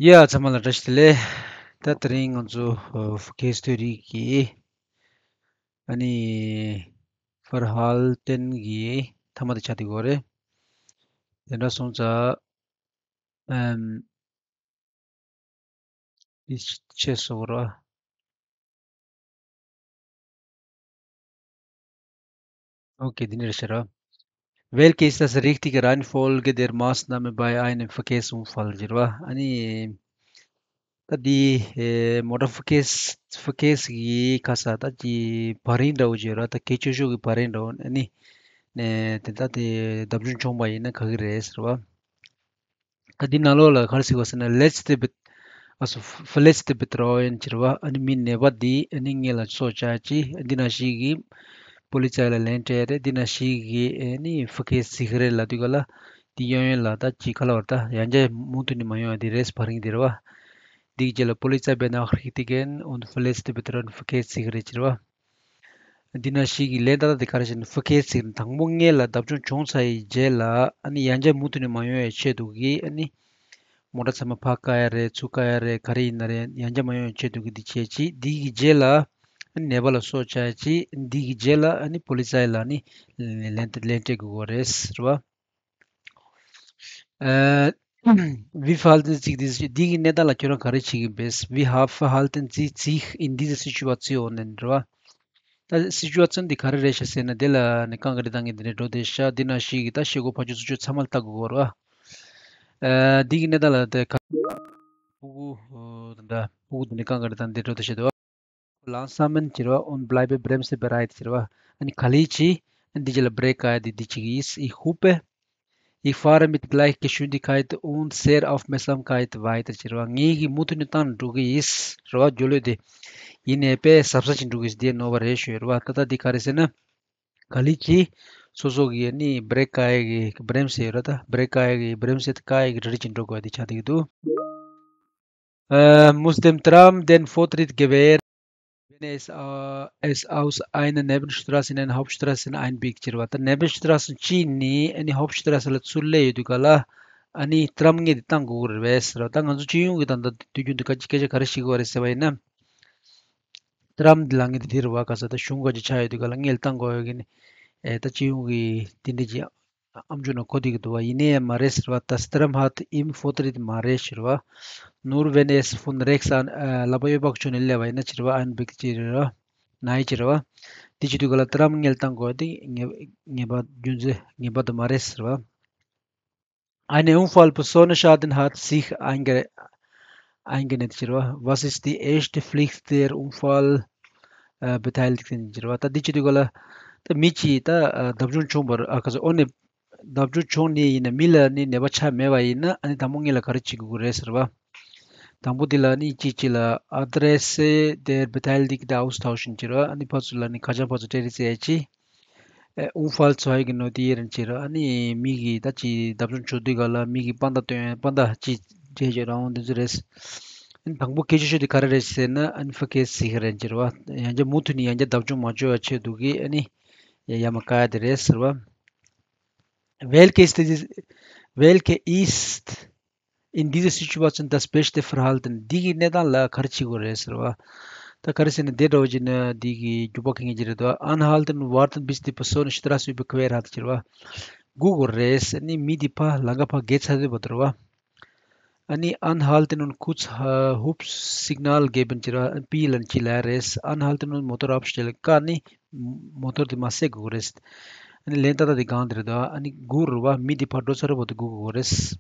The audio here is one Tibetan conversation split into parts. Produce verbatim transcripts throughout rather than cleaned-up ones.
ཡ་ཚང་མ་ལ་བཀྲ་ཤིས་བདེ་ལེགས། ད་དེ་རིང་ང་ཚོ་ཕ་གིའི་ཐོ་རིག་གི་ཨ་ནི་ཕར་ཧལ་ཏན་གི་ཐ་མ་དེ་ཆགས་བསྡད་ཡོད་རེད། དེ་འདྲ་སོང་ཙང་ཨམ། འདི་ཆད་སོང་ར། ཨོ་ཀེ། འདི་ནས་རེད་ཤག་ར། Welche ist das richtige Reihenfolge der Maßnahme bei einem Verkehrsunfall? ཟེར་བ། ཨ་ནི་ད་འདི་ཨེ་མོ་ཊ་ཕ་གིའི་ཕ་གིའི་གི་ཁ་ས་ད་ཀྱི་བར་རིང་འདྲ་བོ་ཅིག་ཡོད་ར། ད་གལ་ཆེ་ཤོས་ཀྱི་བར་རིང་འདྲ་བོ། ཨ་ནི་ནས་དེ་ད་དེ་བརྡབ་ཆག་བྱུང་བ་ཡིན་ན་ག་གི་རེད་ཟེར་བ། ད་འདི་ནང་ལོགས་ལ་ག་རེ་ཟེར་བ་ཟེར་ན། letzte Bet- also verletzte Betreuen ཟེར་བ། ཨ་ནི་མི་ནད་པ་འདི་ཨ་ནི་སྔོན་ལ་སྲོག་བཅད་ཅིག་འདི་ནང་བཞིན་གྱི་པོ་ལི་ཙའི་ལ་ལན་སྤྲད་རེད། འདི་ནང་བཞིན་གྱི་ཨ་ནི་ཕ་གིའི་ཟི་ག་རེད་ལབ་དུས་ག་ལ་འདི་གཡས་གཡོན་ལ་ད་ཅིག་ག་ལ་བར་ད་ཡང་བསྐྱར་མུ་མཐུད་ནས་མ་ཡོང་ཡ་འདི་རེད། བར་རིང་འདི་རེད་བ། འདི་གི་རྗེས་ལ་Polizei benachrichtigen und verletzte Betreuen verkehrssicher ཟེར་བ། འདི་ན་ཞིག་གི་ལན་ད་ལྟ་དེ་ག་རེ་བྱས་ན། ཕ་གིའི་ཚིག་དང་པོ་སྔོན་ལ་བརྡབ་ཆག་བྱུང་ཚར་ཡི་རྗེས་ལ་ཨ་ནི་ཡང་བསྐྱར་མུ་མཐུད་ནས་མ་ཡོང་བའི་ཆེད་དུ་གི་ཨ་ནི་མོ་ཊ་ཚང་མ་ཕར་བཀག་ཡ་རེད། ཚུར་བཀག་ཡ་རེད། ག་རེ་ཡིན་ན་རེད། ཡང་བསྐྱར་མ་ཡོང་བའི་ཆེད་དུ་གི་འདི་བྱས་ཅི། འདི་གི་རྗེས་ལ་ཨ་ནི་ནད་པ་ལ་སྲོག་བཅད་ཅི། འདི་གི་རྗེས་ལ་ཨ་ནི་པོ་ལི་ཙའི་ལ་ཨ་ནི་ལན་ལན་སྤྲད་དགོས་རེད་ཟེར་བ། Äh, wie verhalten sich diese- འདི་གི་གནས་སྟངས་ལ་ཁྱོད་རང་ག་རེ་བྱེད་ཀྱི་ཡིན་པས། Wie ha- verhalten Sie sich in dieser Situation? ཟེར་བ། ད་སི་ཅུ་ཨེ་ཤན་འདི་ག་རེ་རེད་ཤག་ཟེར་ན། དེ་ལ་ནི་རྐང་ག་རེ་བཏང་གི་འདི་ནས་འགྲོ་བསྡད་ཤག་འདི་ན་ཞིག་གི་ད་ཤེལ་སྒོ་ཕར་ཕྱོགས་ཚུར་ཕྱོགས་ཚང་མ་ལ་ལྟ་དགོས་རེད་བ། ཨ། འདི་གི་གནས་སྟངས་ལ་ད་ག- ཕྲུ་གུ་ད་ཕྲུ་གུ་འདི་ནས་རྐང་ག་རེ་བཏང་འདི་འགྲོ་བསྡད་ཤག་འདུག་བ། Langsam ཟེར་བ། Und bleibe bremsbereit ཟེར་བ། ཨ་ནི་ག་ལེར་གྱིས་འདི་རྗེས་ལ་བྷི་རེག་བཀག་ཡ་འདི་འདི་བྱེད་ཀྱི་ཡིན། Ich hupe, ich fahre mit gleicher Geschwindigkeit und sehr Aufmerksamkeit weiter ཟེར་བ། ངས་གི་མུ་མཐུད་ནས་བཏང་འགྲོ་གི་ཡིན་ཟེར་བ། སྒྱོགས་ཀླད་དེ་ཡིན་ནའི་དཔེ་གཟབ་གཟབ་བྱས་འགྲོ་གི་ཡིན། འདི་ནོར་བ་རེད་ཞུ་ཡོད་རེད་བ། ད་ལྟ་འདི་ག་རེ་ཟེར་ན། ག་ལེར་གྱིས་སོ་སོ་གི་ཨ་ནི་བྷི་རེག་བཀག་ཡ་གི་བྷི་རེམ་སེ་ཡོད་རེད། ད་བྷི་རེག་བཀག་ཡ་གི་བྷི་རེམ་སེ་བཀག་ཡ་གི་རེ་རེ་བྱས་འགྲོ་དགོས་པ་འདི་ཆགས་བསྡད་ཀྱི་འདུག Äh, muss dem Tram den Vortritt gewähren, wenn es, äh, es aus einer Nebenstraße in eine Hauptstraße einbiegt ཟེར་བ། ད་Nebenstraße གཅིག་ནས་ཨ་ནི་Hauptstraße ལ་ཚུར་སླེབས་ཡོང་དུས་ག་ལ་ཨ་ནི་Tram་ངོས་དེ་བཏང་དགོས་རེད་པས་ཟེར་བ། ད་ང་ཚོ་སྤྱི་ཡོངས་ཀྱི་ད་ལྟ་དུས་རྒྱུན་དུ་སྐད་ཆ་སྐད་ཆ་ག་རེ་བཤད་ཀྱི་ཡོད་རེད་ཟེར་བ་ཡིན་ན། Tram འདི་ལ་ངོས་དེ་དེ་རེད་བ། ག་ས་ད་གཞུང་ག་ཅིག་ཆགས་ཡོང་དུས་ག་ལ་ངོས་ལ་བཏང་དགོས་ཡོད་ཀྱི་ནི། ཨེ་ད་སྤྱི་ཡོངས་ཀྱི་དེ་འདྲ་ཅིག་ཨམ་ཅོག་ནང་གོ་བསྡད་ཀྱི་འདུག་བ། ཡིན་ནའི་མ་རེད་ཟེར་བ། Das Tram hat im Vortritt མ་རེད་ཟེར་བ། Nur wenn es von rechts an- ཨ། ལག་པ་གཡས་པ་ཕྱོགས་ནས་སླེབས་པ་ཡིན་ན་ཟེར་བ། Einbiegt ཟེར་བ། ནའི་ཟེར་བ། དེ་བྱེད་དུས་ག་ལ་Tram ངོས་ལ་བཏང་དགོས་དེ་ངེས་ངེས་པ་རྒྱུ་མཚན་ངེས་པ་དེ་མ་རེད་ཟེར་བ། Eine Unfallpersonenschaden hat sich einge- eingeschnitten ཟེར་བ། Was ist die erste Pflicht der Unfall- äh, Beteiligten ཟེར་བ། ད་འདི་བྱེད་དུས་ག་ལ་ད་མི་གཅིག་ད་ཨ་བརྡབ་ཆག་བྱུང་བར་ཨ་ཁ་ས་ཨོ་ནི་བརྡབ་ཆག་བྱུང་ནས་ཡིན་ན་མི་ལ་ནི་ནད་པ་ཆགས་མེད་པ་ཡིན་ན་ཨ་ནི་དང་པོ་ངོས་ལ་ག་རེ་བྱེད་དགོས་ཀྱི་རེད་ཟེར་བ། དང་པོ་འདི་ལ་ནི་གཅིག་གཅིག་ལ་Adresse der Beteiligten austauschen ཟེར་བ། ཨ་ནི་ཕར་ཚུར་ལ་ནི་ཁ་བྱང་ཕར་ཚུར་སྤྲད་རེས་བྱེད་ཡ་ཅིག་ཨེ། Unfallzeugen notieren ཟེར་བ། ཨ་ནི་མི་གིས་ད་ཅིག་བརྡབ་ཆག་བྱུང་དུས་ག་ལ་མི་གིས་དཔང་རྟགས་སྟོན་དཔང་རྟགས་ཅིག་བྱས་བྱས་རང་འདི་ཚོ་རེད། ཨ་ནི་དང་པོ་གལ་ཆེ་ཤོས་དེ་ག་རེ་རེད་ཟེར་ན་ཨ་ནི་Verkehrssicherheit ཟེར་བ། ཡང་བསྐྱར་མུ་མཐུད་ནས་ཡང་བསྐྱར་བརྡབ་ཆག་མ་བྱུང་བའི་ཆེད་དུ་གི་ཨ་ནི་ཡ་ཡ་མ་བཀག་ཡ་དེ་རེད་ཟེར་བ། Welche ist die- welche ist in dieser Situation das beste Verhalten? འདི་གི་གནས་སྟངས་ལ་ག་རེ་བྱེད་དགོས་རེད་ཟེར་བ། ད་ག་རེ་ཟེར་ན་དེ་འདྲ་བོ་ཅིག་ན་འདི་གི་རྒྱུག་པ་ག་ངེས་ཀྱི་རེད་དོ། Anhalten und warten, bis die Person Straße überquert hat ཟེར་བ། སྒུག་དགོས་རེད། ཨ་ནི་མི་འདི་ཕར་ལམ་ཁ་ཕར་བརྒལ་ཚར་དུས་བར་དུ་རེད་བ། ཨ་ནི་Anhalten und kurz, äh, Hupsignal geben ཟེར་བ། པི་ལབ་ནས་ཅིག་ལབ་ཡ་རེད། Anhalten und Motor abstellen བཀག་ནས་མོ་ཊ་དེ་མར་བསད་དགོས་རེད། ཨ་ནི་ལན་ཏག་ཏག་དེ་གང་དེ་རེད་དོ། ཨ་ནི་སྒུག་རེད་བ། མི་འདི་ཕར་འགྲོ་ཚར་དུས་བར་དུ་སྒུག་དགོས་རེད།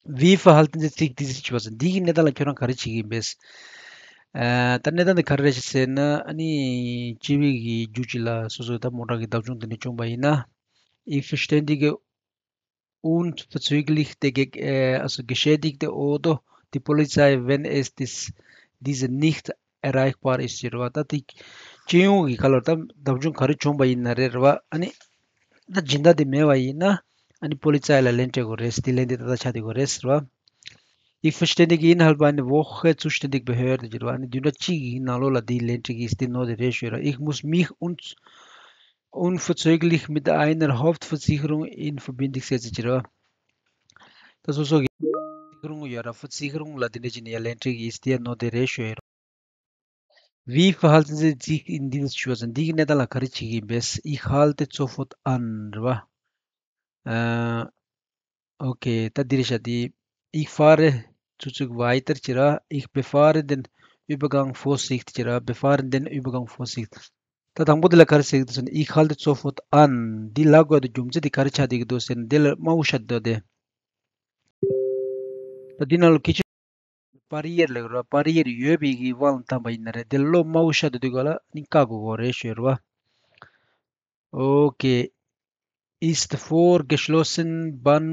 Wie verhalten Sie sich in dieser Situation? འདི་གི་གནས་སྟངས་ལ་ཁྱོད་རང་ག་རེ་བྱེད་ཀྱི་ཡིན་པས། ཨ། ད་གནས་སྟངས་འདི་ག་རེ་རེད་ཟེར་ན། ཨ་ནི་སྤྱི་པའི་གི་རྒྱུ་ཅིག་ལ་སོ་སོ་ད་མོ་ཊ་གི་བརྡབ་ཆག་འདི་འདྲ་བྱུང་བ་ཡིན་ན། Ich verständige unverzüglich der Ge- äh, also Geschädigte oder die Polizei, wenn es dies- diese nicht erreichbar ist ཟེར་བ། ད་དེ་སྤྱི་ཡོངས་ཀྱི་ཁ་ལོ་ད་བརྡབ་ཆག་ག་རེ་བྱུང་བ་ཡིན་ན་རེད་རེད་བ། ཨ་ནི་ད་སྦྱིན་བདག་དེ་མེད་པ་ཡིན་ན་ཨ་ནི་པོ་ལི་ཙའི་ལ་ལན་སྤྲད་དགོས་རེད། དེ་ལན་དེ་ད་ལྟ་ཆགས་བསྡད་དགོས་རེད་ཟེར་བ། Ich verständige innerhalb einer Woche zuständige Behörde ཟེར་བ། ཨ་ནི་བདུན་ཕྲག་གཅིག་གི་ནང་ལོགས་ལ་དེའི་ལན་སྤྲད་ཀྱི་ཡིན། དེ་ནོར་དེ་རེད་ཞུ་ར། Ich muss mich un- unverzüglich mit einer Haftpflichtversicherung in Verbindung setzen ཟེར་བ། ད་སོ་སོ་གི་ Sicherung ཡོད་ར། Versicherung ལ་འདི་འདྲ་བྱས་ནས་ཡར་ལན་འཁྲིད་ཀྱི་ཡིན། དེ་ནོ་དེ་རེད་ཞུ་ཡ་རོ། Wie verhalten Sie sich in dieser Situation? འདི་གི་གནས་སྟངས་ལ་ག་རེ་བྱེད་ཀྱི་ཡིན་པས། Ich halte sofort an རེད་བ། ཨ། Okay, ད་འདི་རེད་ཤག་འདི། Ich fahre Zuzug weiter བྱེད་ར། Ich befahre den Übergang vorsichtig བྱེད་ར། Befahre den Übergang vorsichtig. ད་དང་པོ་འདི་ལ་ག་རེ་ཟེར་གྱི་འདུག་ཟེར་ན། Ich halte sofort an འདི་ལབ་དགོས་དུས་རྒྱུ་མཚན་འདི་ག་རེ་ཆགས་བསྡད་ཀྱི་འདུག་ཟེར་ན། འདི་ལ་དམའ་བོ་བཞག་འདུག་སྟེ། ད་འདི་ནང་ལ་གལ་ཆེ་Barriere ལབ་ར། Barriere ཡོད་པའི་གི་དབང་དུ་བཏང་པ་ཡིན་ན་རེད། འདི་ལ་བློ་དམའ་བོ་བཞག་འདུག་དུས་ག་ལ་ནི་བཀག་དགོས་གོ་རེད་ཞུ་ར་བ། Okay. Ist vorgeschlossen, Bahn,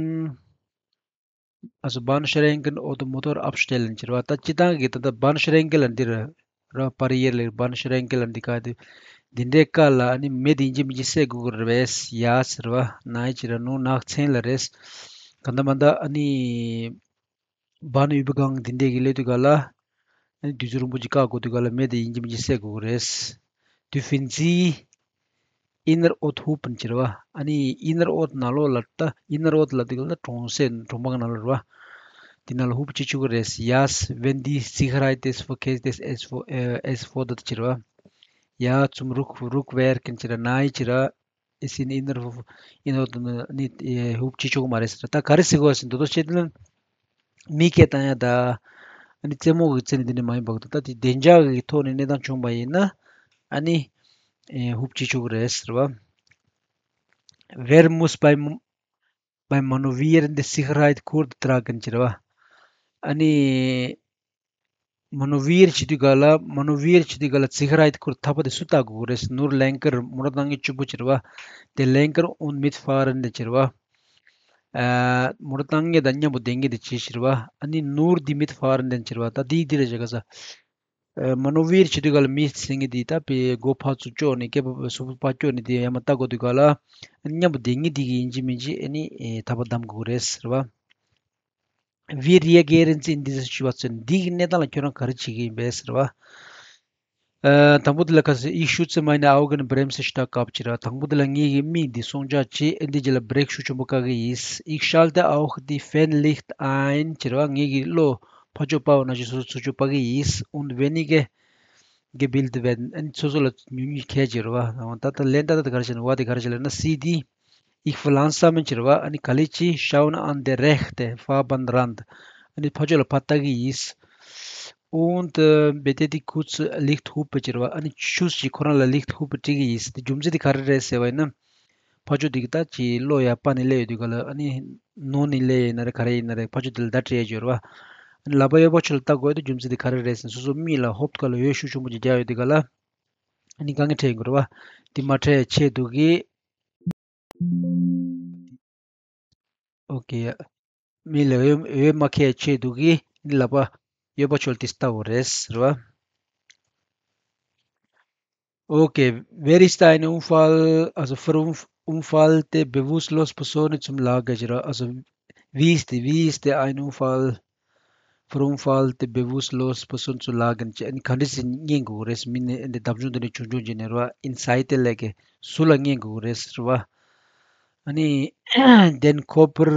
also Bahnschränken oder Motor abstellen བྱེད་ར་བ། ད་སྤྱི་བཏང་གི་ད་ལྟ་Bahnschränke ལ་འདི་ར་ར། Barriere ལ་Bahnschränke ལ་འདི་ག་དེ་འདི་འདྲའི་ཀ་ལ་ཨ་ནི་མེ་དེ་ཡིན་གཅིག་མིན་གཅིག་བསད་དགོས་ཀྱི་རེད་པས། Ja ཟེར་བ། Nein བྱེད་ར། Nun nach zehn ལ་རེད། ག་འདྲ་མ་འདྲ་ཨ་ནི། Bahnübergang འདི་འདྲས་ཀྱི་སླེབས་དུས་ག་ལ། ཨ་ནི་དུས་ཚོད་རིང་པོ་ཅིག་བཀག་དགོས་དུས་ག་ལ་མེ་དེ་ཡིན་གཅིག་མིན་གཅིག་བསད་དགོས་ཀྱི་རེད། Dürfen Sie Innerort hupen བྱེད་ར་བ། ཨ་ནི་Innerort ནང་ལོགས་ལ་ད། Innerort ལབ་དུས་ག་ལ་གྲོང་གསེབ་གྲོང་པ་ནང་ལོགས་ར་བ། དེ་ནང་ལ་hupen བྱེད་ཆོག་གི་རེད། Ja, wenn die Sicherheit des Verkehrs des es vo- äh, es fordert བྱེད་ར་བ། Ja, zum Rück- Rückwärken བྱེད་ར། Nein བྱེད་ར། Es sind Inner- Innerort ནི་hupen བྱེད་ཆོག་གི་མ་རེད་ཟེར། ད་ག་རེ་ཟེར་དགོས་ཟེར་ན། མདོར་བསྡུས་བྱས་ན། མིག་གིས་བལྟ་ཡ་ད། ཨ་ནི་རྩེད་མོ་གི་རྩེ་ནས་འདི་ནས་མ་ཡིན་པ་གི་ད། ད་དེ་བདེ་འཇགས་ཀྱི་ཐོག་ནས་གནས་སྟངས་བྱུང་བ་ཡིན་ན། ཨ་ནི་ཨེ་hupen བྱེད་ཆོག་གི་རེད་ཟེར་བ། Wer muss beim beim Manövrieren die Sicherheit kürzer tragen བྱེད་ར་བ། ཨ་ནི། Manövrieren བྱེད་དུས་ག་ལ། Manövrieren བྱེད་དུས་ག་ལ་Sicherheit kürzer ཐག་པ་དེ་སུ་བཏགས་དགོས་རེད། Nur Lenker མོ་ཊ་བཏང་མཁན་གཅིག་པུ་བྱེད་ར་བ། Der Lenker und Mitfahrende བྱེད་ར་བ། ཨ། མོ་ཊ་བཏང་མཁན་དང་མཉམ་པོ་བསྡད་མཁན་དེ་བྱེད་བྱེད་ར་བ། ཨ་ནི་Nur die Mitfahrenden བྱེད་ར་བ། ད་དེའི་འདི་རེད་བྱ་ག་ས། ཨ། Manövrieren བྱེད་དུས་ག་ལ་Mit ཟེར་མཁན་དེ་ད་པའི་མགོ་ཕར་ཚུར་གཅོག་ནས་སྐེད་པ་གཟུགས་པོ་ཕར་གཅོག་ནས་དེ་ཡར་མར་བལྟ་དགོས་དུས་ག་ལ། ཨ་ནི་མཉམ་པོ་བསྡད་མཁན་དེ་གི་ཡིན་གཅིག་མིན་གཅིག་ཨ་ནི་ཐག་པ་བསྡམ་དགོས་རེད་ཟེར་བ། Wie reagieren Sie in dieser Situation? འདི་གི་གནས་སྟངས་ལ་ཁྱོད་རང་ག་རེ་བྱེད་ཀྱི་ཡིན་པས་ཟེར་བ། ཨ། དང་པོ་དེ་ལ་ག་ཟེར། Ich schütze meine Augenbremse stark ab བྱེད་ར། དང་པོ་དེ་ལ་ངེད་ཀྱིས་མིག་འདི་སྲུང་སྐྱོབ་བྱེད། ཨ་འདི་རྗེས་ལ་brake ཤུགས་ཆེན་པོ་བཀག་གི་ཡིན། Ich schalte auch die Fernlicht ein བྱེད་ར། ངེད་ཀྱིས་གློག་ཕར་ཕྱོགས་སྤར་བ་ནང་བཞིན་སོ་སོ་ཚུར་ཕྱོགས་སྤར་གི་ཡིན། Und weniger gebildet werden ཨ་ནི་སོ་སོ་ལ་ཉུང་ཉུང་གལ་ཆེ་ར་བ། ད་ལྟ་ལན་ད་ལྟ་ག་རེ་བྱས་ན། བ་དེ་ག་རེ་བྱས་ལབ་ན། Sie die Ich verlangsame བྱེད་ར་བ། ཨ་ནི་ག་ལེ་ཅི་schauen an der rechte Fahrbahnrand ཨ་ནི་ཕར་ཕྱོགས་ལ་ཕར་ལྟ་གི་ཡིན། Und äh, betätige kurze Lichthupe བྱེད་ར་བ། ཨ་ནི་ཆུ་ཞིག་ཁོ་རང་ལ་Lichthupe སྤྲད་གི་ཡིན། དེ་རྒྱུ་མཚན་དེ་ག་རེ་རེད་ཟེར་བ་ཡིན་ན། ཕར་ཕྱོགས་དེ་གི་ད་ཅི་གློག་ཡར་སྤར་ནས་སླེབས་ཡོད་དུས་ག་ལ། ཨ་ནི་ནོར་ནས་སླེབས་ཡིན་ན་རེད། ག་རེ་ཡིན་ན་རེད། ཕར་ཕྱོགས་དེ་ལ་བརྡ་སྤྲད་ཡོད་ར་བ། ཨ་ནི་ལག་པ་གཡས་པ་ཕྱོགས་ལ་ལྟ་དགོས་དེ་རྒྱུ་མཚན་དེ་ག་རེ་རེད་ཟེར་ན། སོ་སོ་མིག་ལ་ཧོབ་ཁ་ལ་འོད་ཤུགས་ཆེན་པོ་ཅིག་རྒྱག་ཡོད་དུས་ག་ལ། ཨ་ནི་དཀའ་ངལ་འཕྲད་ཡོང་གི་རེད་བ། དེ་མ་འཕྲད་ཆེད་དུ་གི། ཨོ་ཀེ། མིག་ལ་འོད་འོད་མ་ཁེལ་ཆེད་དུ་གི་ནི་ལག་པ་གཡས་པ་ཕྱོགས་དེ་ལྟ་དགོས་རེད་ཟེར་བ། Okay, wer ist ein Unfall, also verunf- verunfallte, bewusstlos Person zum Lager gebracht? Also, wie ist, wie ist ein Unfall, verunfallte, bewusstlos Person zu Lager? ཅེས་ཨ་ནི་ག་འདྲ་ཞིག་ཉན་དགོས་རེད། མི་ནི་འདི་བརྡབ་གཞུང་འདི་ནས་བྱུང་བྱུང་བྱས་ནས་རེད་བ། In Seitenlage སུ་ལ་ཉན་དགོས་རེད་ཟེར་བ། ཨ་ནི་den Körper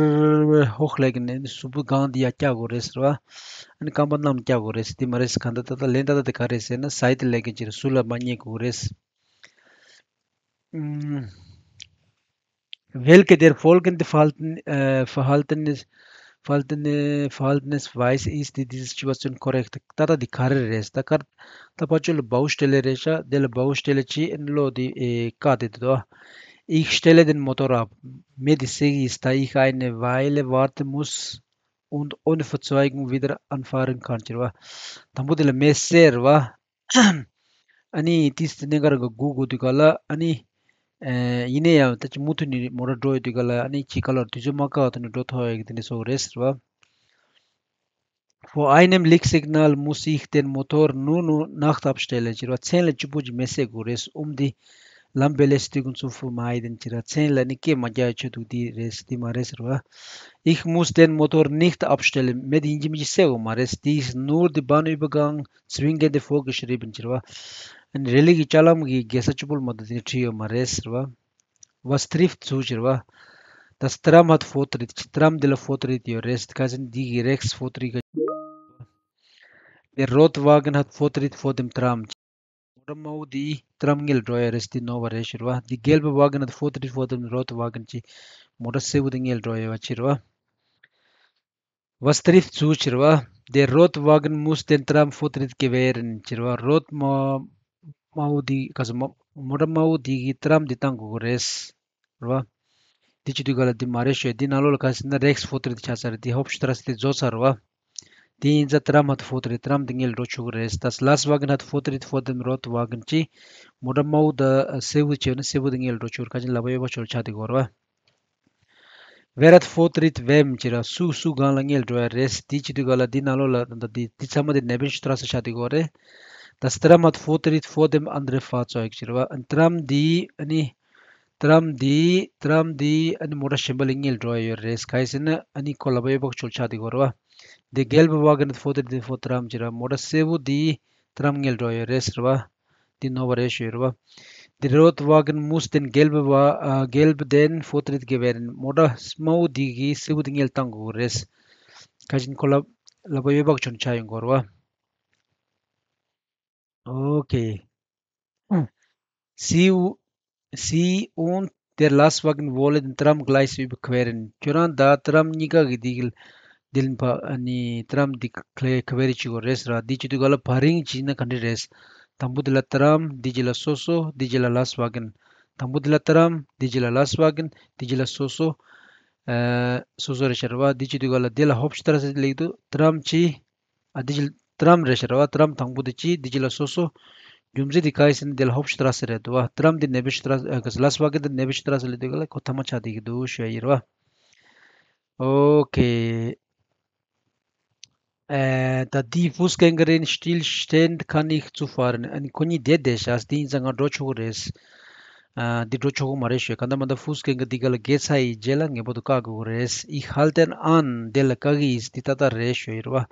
hochlegen ནས་གཟུགས་པོ་སྒང་འདི་ཡར་བཀྱག་དགོས་རེད་ཟེར་བ། ཨ་ནི་རྐང་པ་གནམ་བཀྱག་དགོས་རེད་ཟེར། དེ་མ་རེད་ཟེར། གང་ལྟར་ད་ལྟ་ལན་ད་ལྟ་དེ་ག་རེད་ཟེར་ན། Seitenlage ཅེས་རེད། ཟུར་ལ་མར་ཉན་དགོས་རེད། ཨུམ། Welche der folgenden Verhalten, äh, Verhalten ist, Verhalten, äh, Verhaltensweise ist in dieser Situation korrekt? ད་ལྟ་འདི་ག་རེ་རེད། ད་ག་ད་ཕར་ཕྱོགས་ལ་Baustelle རེད་ཤག་དེ་ལ་Baustelle ཅིག་ཨ་ནི་གློག་འདི་ཨེ་བཀག་བསྡད་འདུག Ich stelle den Motor ab. མེ་འདི་བསད་ཀྱི་ཡིན། Da ich eine Weile warten muss und ohne Verzögerung wieder anfahren kann ཟེར་བ། དང་པོ་དེ་ལ་མེ་བསད་རེད་བ། ཨ་ནི་ཏིས་ཏི་གནད་འགག་རང་གི་སྒུག་དགོས་དུས་ག་ལ། ཨ་ནི་ཨེ་ཡིན་ན་ཡང་ད་ཅི་མུ་མཐུད་ནས་མོ་ཊ་འགྲོ་ཡོད་དུས་ག་ལ། ཨ་ནི་ཅི་ག་ལ་དུས་ཚོད་མ་བཀག་ཐོག་ནས་འགྲོ་ཐུབ་ཡག་གི་དེ་འདྲ་བཟོ་དགོས་རེད་ཟེར་བ། Vor einem Lichtsignal muss ich den Motor nur noch nachts abstellen ཟེར་བ། མཚན་ལ་གཅིག་པུ་ཅིག་མེ་བསད་དགོས་རེད། Um die Lärmbelästigung zu vermeiden ཟེར་བ། མཚན་ལ་ནི་སྐད་མ་རྒྱག་ཆེད་དུ་འདི་རེད། འདི་མ་རེད་ཟེར་བ། Ich muss den Motor nicht abstellen མེ་འདི་ཡིན་གཅིག་མིན་གཅིག་བསད་དགོས་མ་རེད། Dies nur die Bahnübergang zwingende vorgeschrieben ཟེར་བ། ཨ་ནི་རེ་ལིག་གི་ལྕགས་ལམ་གྱི་རྒྱལ་ས་གཅིག་པུ་ལ་མ་གཏོགས་དེ་ནས་བྲིས་ཡོད་མ་རེད་ཟེར་བ། Was trifft zu ཟེར་བ། Das Tram hat Vortritt. Tram འདི་ལ་Vortritt ཡོད་རེད། ཁ་སང་འདི་གི་Rechtsvortritt ག་Der Radwagen hat Vortritt vor dem Tram. མོ་ཊ་དམར་པོ་འདི་Tram སྔོན་ལ་འགྲོ་ཡ་རེད། འདི་ནོར་བ་རེད་ཟེར་བ། Die gelbe Wagen hat Vortritt vor dem Radwagen ཅེས་མོ་ཊ་སེར་པོ་འདི་སྔོན་ལ་འགྲོ་ཡ་བ་ཟེར་བ། Was trifft zu ཟེར་བ། Der Radwagen muss dem Tram Vortritt gewähren ཟེར་བ། རོད་དམར་པོ་འདི་ག་ས་མོ་ཊ་དམར་པོ་འདི་གིས་Tram འདི་བཏང་དགོས་ཀྱི་རེད། རེད་བ། འདི་བྱེད་དུས་ག་ལ་འདི་མ་རེད་ཤོད། འདི་ནང་ལོགས་ལ་ག་ཟེར་ན་Rechtsvortritt ཆགས་ཚར་རེད། འདི་Hauptstrasse དེ་རྫོགས་ཚར་རེད་བ། དེ་ཡིན་ཙང་Tram hat Vortritt, Tram འདི་སྔོན་ལ་འགྲོ་ཆོག་གི་རེད། Das Lastwagen hat Vortritt vor dem Radwagen ཅེས་མོ་ཊ་དམར་པོ་དང་སེར་པོ་བྱས་ན་སེར་པོ་དེ་སྔོན་ལ་འགྲོ་ཆོག་གི་རེད། ཁ་ཅིག་ལག་པ་གཡས་པ་ཕྱོགས་ལ་ཆགས་བསྡད་ཀྱི་ཡོད་རེད་བ། Wer hat Vortritt wem ཟེར་ར། སུ་སུ་སྒང་ལ་སྔོན་ལ་འགྲོ་ཡ་རེད། དེ་བྱེད་དུས་ག་ལ་འདི་ནང་ལོགས་ལ་ད་འདི་འདི་ཚང་མ་འདི་Nebenstrasse ཆགས་བསྡད་ཀྱི་ཡོད་རེད། Das Tram hat Vortritt vor dem anderen Fahrzeug ཟེར་བ། Tram འདི་ཨ་ནི་Tram འདི་Tram འདི་ཨ་ནི་མོ་ཊ་གཞན་པ་ལ་སྔོན་ལ་འགྲོ་ཡ་ཡོད་རེད། ག་རེ་ཟེར་ན་ཨ་ནི་ཁོ་ལག་པ་གཡས་པ་ཕྱོགས་ལ་ཆགས་བསྡད་ཀྱི་ཡོད་རེད་བ། Der gelbe Wagen hat Vortritt vor Tram ཟེར་ར། མོ་ཊ་སེར་པོ་འདི་Tram སྔོན་ལ་འགྲོ་ཡ་ཡོད་རེད་ཟེར་བ། འདི་ནོར་བ་རེད་ཞུ་ཡ་རེད་བ། Der Radwagen muss dem gelben Wa- ཨ། gelben den Vortritt gewähren. མོ་ཊ་དམར་པོ་འདི་གིས་སེར་པོ་འདི་སྔོན་ལ་བཏང་དགོས་རེད། ག་ཅིག་ཁོ་ལ་ལག་པ་གཡས་པ་ཕྱོགས་ལ་ཆགས་ཡོང་དགོས་རེད་བ། Okay. Sie, Sie und der Lastwagen wollen den Tram gleichzeitig überqueren. ཁྱོད་རང་དང་Tram གཉིས་ཀ་གིས་འདི་གི་འདི་ལ་ཕ་ཨ་ནི་Tram འདི་ཁ་ཁ་བེ་རི་བྱེད་དགོས་རེད་ཟེར་བ། འདི་བྱེད་དུས་ག་ལ་བར་རིང་བྱས་ན་ག་འདྲ་རེད། དང་པོ་འདི་ལ་Tram འདི་རྗེས་ལ་སོ་སོ། འདི་རྗེས་ལ་Lastwagen། དང་པོ་འདི་ལ་Tram འདི་རྗེས་ལ་Lastwagen། འདི་རྗེས་ལ་སོ་སོ། ཨ་སོ་སོ་རེད་ཟེར་བ། འདི་བྱེད་དུས་ག་ལ་འདི་ལ་Hauptstrasse ལབ་ཀྱི་འདུག Tram གཅིག་ཨ་འདི་ཅི་Tram རེད་ཤག་རེད་བ། Tram དང་པོ་དེ་གཅིག་འདི་གཅིག་ལ་སོ་སོ། རྒྱུ་མཚན་དེ་ག་རེ་ཟེར་ན་དེ་ལ་Hauptstrasse རེད་འདུག་བ། Tram དེ་Nebenstrasse ཨ་ག་ཟེར་Lastwagen དེ་Nebenstrasse ལ་འདུག་ག་ལ་ཁོ་ཐ་མ་ཆགས་བསྡད་ཀྱི་འདུག་ཞུ་ཡ་ཡིན་རེད་བ། Okay. Äh, da die Fußgängerin stillstehend kann nicht zu fahren. ཨ་ནི་ཁོ་གཉིས་བསྡད་བསྡད་ཤག་དེ་ཡིན་ཙང་ང་འགྲོ་ཆོག་གི་རེད། ཨ་འདི་འགྲོ་ཆོག་གི་མ་རེད་ཞུས། གང་ལྟར་མ་ལྟར་Fußgänger འདི་ག་ལ་བརྒལ་ཚར་ཡི་རྗེས་ལ་ངེས་པར་དུ་བཀག་དགོས་ཀྱི་རེད། Ich halte an འདི་ལ་བཀག་གི་ཡིན་འདི་ཏག་ཏག་རེད་ཞུ་ཡི་རེད་བ།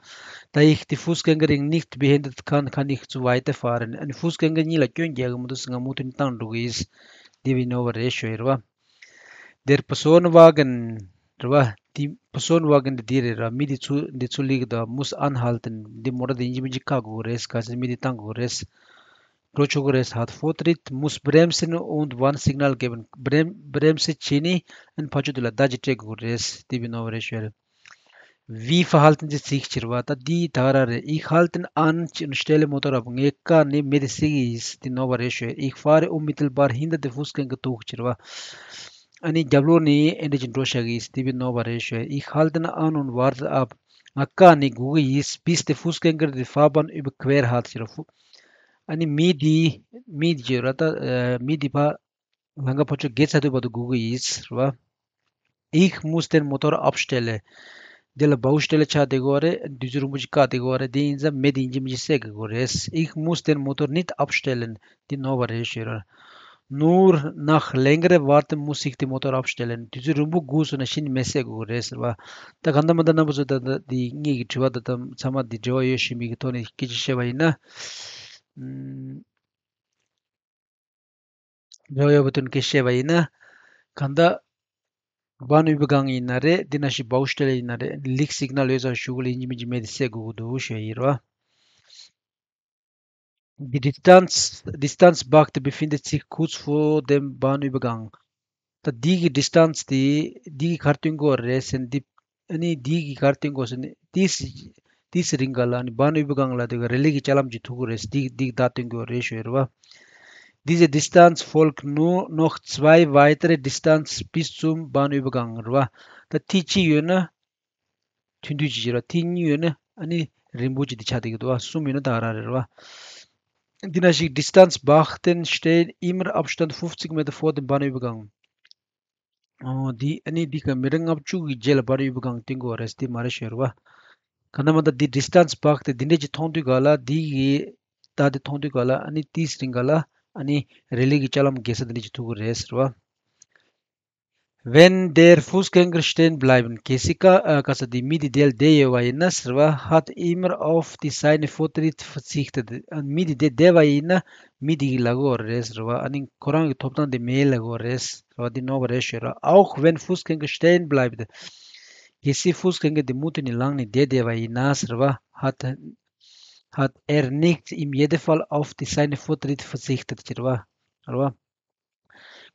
Da ich die Fußgängerin nicht behindern kann, kann ich zu weiter fahren. ཨ་ནི་Fußgänger གཉིས་ལ་སྐྱོན་རྒྱག་གི་མི་འདུག་ཟེར་ང་མུ་མཐུད་ནས་བཏང་འགྲོ་གི་ཡིན། འདི་བི་ནོ་བ་རེད་ཞུ་ཡི་རེད་བ། Der Personenwagen རེད་བ། འདི་Personenwagen འདི་འདི་རེད་ར། མི་འདི་ཚུར་འདི་ཚུར་སླེབས་ཀྱི་འདུག Muss anhalten འདི་མོ་ཊ་འདི་ཡིན་གཅིག་མིན་གཅིག་བཀག་དགོས་རེད། ག་ཚོད་མི་འདི་བཏང་དགོས་རེད། འགྲོ་ཆོག་གི་རེད། Hat Vortritt, muss bremsen und Warnsignal geben. Brem- Bremse བྱས་ནས་ཨ་ནི་ཕར་ཕྱོགས་དེ་ལ་བརྡ་ཅིག་སྤྲད་དགོས་རེད། དེ་བི་ནོ་བ་རེད་ཞུ་ཡ་རེད། Wie verhalten Sie sich ཟེར་བ། ད་འདི་ད་ག་རང་རེད། Ich halte an und stelle Motor ab. ངས་བཀག་ནས་མི་དེ་བསད་ཀྱི་ཡིན། འདི་ནོ་བ་རེད་ཞུ་ཡ། Ich fahre unmittelbar hinter dem Fußgänger durch ཟེར་བ། ཨ་ནི་རྒྱབ་ལོགས་ནས་ཨེ་འདྲ་ཅིག་འགྲོ་བཞག་གི་ཡིན། དེ་བི་ནོ་བ་རེད་ཞུ་ཡ། Ich halte an und warte ab. ང་བཀག་ནས་སྒུག་གི་ཡིན། Bis der Fußgänger die Fahrbahn überquert hat ཟེར་བ། ཨ་ནི་མི་དེ་མི་དེ་ཅི་ར་ད་ཨ་མི་དེ་ཕར་ལམ་ཁ་ཕར་ཕྱོགས་བརྒལ་ཚར་དུས་བར་དུ་སྒུག་གི་ཡིན་རེད་བ། Ich muss den Motor abstellen. འདི་ལ་Baustelle ཆགས་བསྡད་ཀྱི་ཡོད་རེད། དུས་ཚོད་རིང་པོ་ཅིག་བཀག་བསྡད་ཀྱི་ཡོད་རེད། དེ་ཡིན་ཙང་མི་དེ་ཡིན་གཅིག་མིན་གཅིག་བསད་དགོས་ཀྱི་རེད། Ich muss den Motor nicht abstellen. འདི་ནོར་བ་རེད་ཞུ་ཡ་རེད། Nur nach längerem Warten muss ich den Motor abstellen. དུས་ཚོད་རིང་པོ་སྒུག་སོང་ན་གཞི་ནས་མི་བསད་དགོས་ཀྱི་རེད་ཟེར་བ། ད་གང་ལྟར་མ་ལྟར་རྣམ་པ་ཚོ་ད་ལྟ་འདི་ངེད་ཀྱི་དྲི་བ་ད་ལྟ་ཚང་མ་འདི་འབྲེལ་བ་ཡོད་ཞུ་མི་གི་ཐོག་ནས་སྐད་ཆ་བཤད་པ་ཡིན་ན། ཨམ། འབྲེལ་བ་ཡོད་པའི་དོན་གྱིས་བཤད་པ་ཡིན་ན། གང་ལྟར། Bahnübergang ཡིན་ན་རེད། འདི་ནང་བཞིན་Baustelle ཡིན་ན་རེད། Lichtsignalle ཡོད་ཙང་གཞུག་གུ་ལ་ཡིན་གཅིག་མིན་གཅིག་མི་དེ་བསད་དགོས་ཀྱི་འདུག་ཞུ་ཡ་ཡིན་རེད་བ། Die Distanz, Distanzbeachte befindet sich kurz vor dem Bahnübergang. ད་འདི་གི་distance དེ་འདི་གི་ག་རེ་སྟོན་གྱི་ཡོད་རེད་ཟེར་ན། འདི་ཨ་ནི་འདི་གི་ག་རེ་སྟོན་གྱི་ཡོད་ཟེར་ན། ཏིས་ཏིས་རིང་ག་ལ་ནི་Bahnübergang ལ་དེ་ག་རེ་ལི་གི་ཅ་ལམ་གྱི་ཐུག་གི་རེད། འདི་འདི་གི་བརྡ་སྟོན་གྱི་ཡོད་རེད་ཞུ་ཡ་རེད་བ། Diese Distanz folgt nur noch zwei weitere Distanz bis zum Bahnübergang རེད་བ། ད་ཐིག་གཅིག་ཡོད་ན། ཐུང་ཐུང་ཅིག་བྱེད་རོགས། ཐིག་གཉིས་ཡོད་ན་ཨ་ནི་རིང་པོ་ཅིག་དེ་ཆགས་བསྡད་ཀྱི་འདུག་བ། གསུམ་ཡོད་ན་ད་ག་རང་རེད་རེད་བ། འདི་ནང་བཞིན་Distanzbeachten stehen immer Abstand fünfzig Meter vor dem Bahnübergang. ཨོ་འདི་ཨ་ནི་འདི་ག་མི་རེ་ལྔ་བཅུ་གི་རྗེས་ལ་Bahnübergang སྟོན་གྱི་ཡོད་རེད། འདི་མ་རེད་ཞུ་རེད་བ། གང་ལྟར་མ་ལྟར་འདི་Distanzbeachte འདི་འདྲས་ཅིག་མཐོང་དུས་ག་ལ་འདི་གི་ད་འདི་མཐོང་དུས་ག་ལ་ཨ་ནི་ཏིས་རིང་ག་ལ་ཨ་ནི་རི་ལི་གི་ཅ་ལམ་བརྒལ་ས་འདི་འདྲས་ཅིག་ཐུག་གི་རེད་ཟེར་བ། Wenn der Fußgänger stehen bleiben, གལ་སྲིད་ཀ་ཨ་ག་ས་དེ་མི་དེ་དེར་བསྡད་ཡོད་པ་ཡིན་ན་ཟེར་བ། Hat immer auf die seine Fußtritte verzichtet. མི་དེ་དེར་བསྡད་པ་ཡིན་ན་མི་དེ་གི་ལ་གོ་རེད་ཟེར་བ། ཨ་ནི་ཁོ་རང་གི་ཐོབ་ཐང་དེ་མེད་ལ་གོ་རེད་ཟེར་བ། དེ་ནོར་བ་རེད་ཞུ་ར། Auch wenn Fußgänger stehen bleibt. གལ་སྲིད་Fußgänger དེ་མུ་མཐུད་ནས་ལངས་ནས་བསྡད་བསྡད་པ་ཡིན་ན་ཟེར་བ། Hat, hat er nicht im jeden Fall auf die seine Fußtritte verzichtet ཟེར་བ། རེད་བ།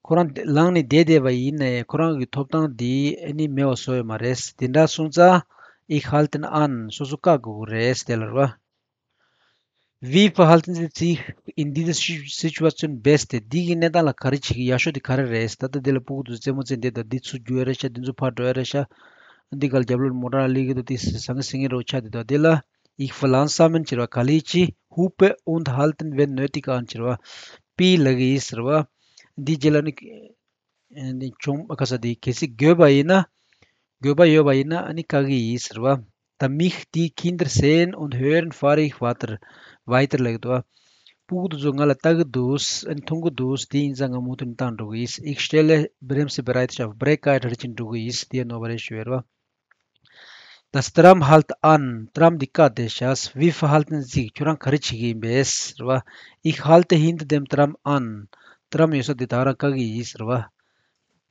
ཁོ་རང་ལངས་ནས་བསྡད་བསྡད་པ་ཡིན་ནའི་ཁོ་རང་གི་ཐོབ་ཐང་འདི་ཨ་ནི་མེད་པ་བཟོ་ཡོད་མ་རེད། དེ་འདྲ་སོང་ཙང་Ich halte an, སོ་སོ་བཀག་དགོས་རེད་དེ་ལ་རེད་བ། Wie verhalten Sie sich in dieser Situation best? འདི་གི་གནས་སྟངས་ལ་ག་རེ་བྱེད་ཀྱི་ཡག་ཤོས་དེ་ག་རེ་རེད། ད་ལྟ་འདི་ལ་སྤུ་གུ་དེ་རྩེད་མོ་རྩེ་འདི་དང་འདི་ཚུར་རྒྱུག་ཡ་རེད་ཤག་འདི་ཚུར་ཕར་འགྲོ་ཡ་རེད་ཤག་འདི་ག་ལ་རྒྱབ་ལོགས་མོ་ཊ་སླེབས་ཀྱི་འདུག་འདི་ཟང་ངེ་ཟིང་ངེ་རོ་ཆགས་འདི་དང་འདི་ལ། Ich verlangsamen ཟེར་བ། ག་ལེར་ཅི། Hupe und halten wenn nötig an ཟེར་བ། པི་ལབ་ཀྱི་ཡིན་ཟེར་བ། འདི་རྗེས་ལ་ནི། ཨ་ནི་གྱོང་ཨ་ག་ས་དེ་གལ་སྲིད་དགོས་པ་ཡིན་ན། དགོས་པ་ཡོད་པ་ཡིན་ན་ཨ་ནི་བཀག་གི་ཡིན་ཟེར་བ། Damit die Kinder sehen und hören, fahre ich weiter, weiter ལབ་ཀྱི་འདུག་བ། སྤུ་གུ་དེ་ཚོ་ང་ལ་ལྟ་གི་འདུག་ཨ་ནི་མཐོང་གི་འདུག་དེ་ཡིན་ཙང་ང་མུ་མཐུད་ནས་བཏང་འགྲོ་གི་ཡིན། Ich stelle Bremsbereitschaft, བྷི་རེག་བཀག་གྲ་སྒྲིག་བྱེད་འགྲོ་གི་ཡིན། དེ་ནོར་བ་རེད་ཞུ་བའི་རེད་བ། Das Tram halt an, ཏྲམ་འདི་བཀག་བསྡད་ཤག Wie verhalten Sie sich, ཁྱོད་རང་ག་རེ་བྱེད་ཀྱི་ཡིན་པས་ཟེར་བ། Ich halte hinter dem Tram an, ཏྲམ་ཡོད་ས་དེ་ད་རང་བཀག་གི་ཡིན་ཟེར་བ།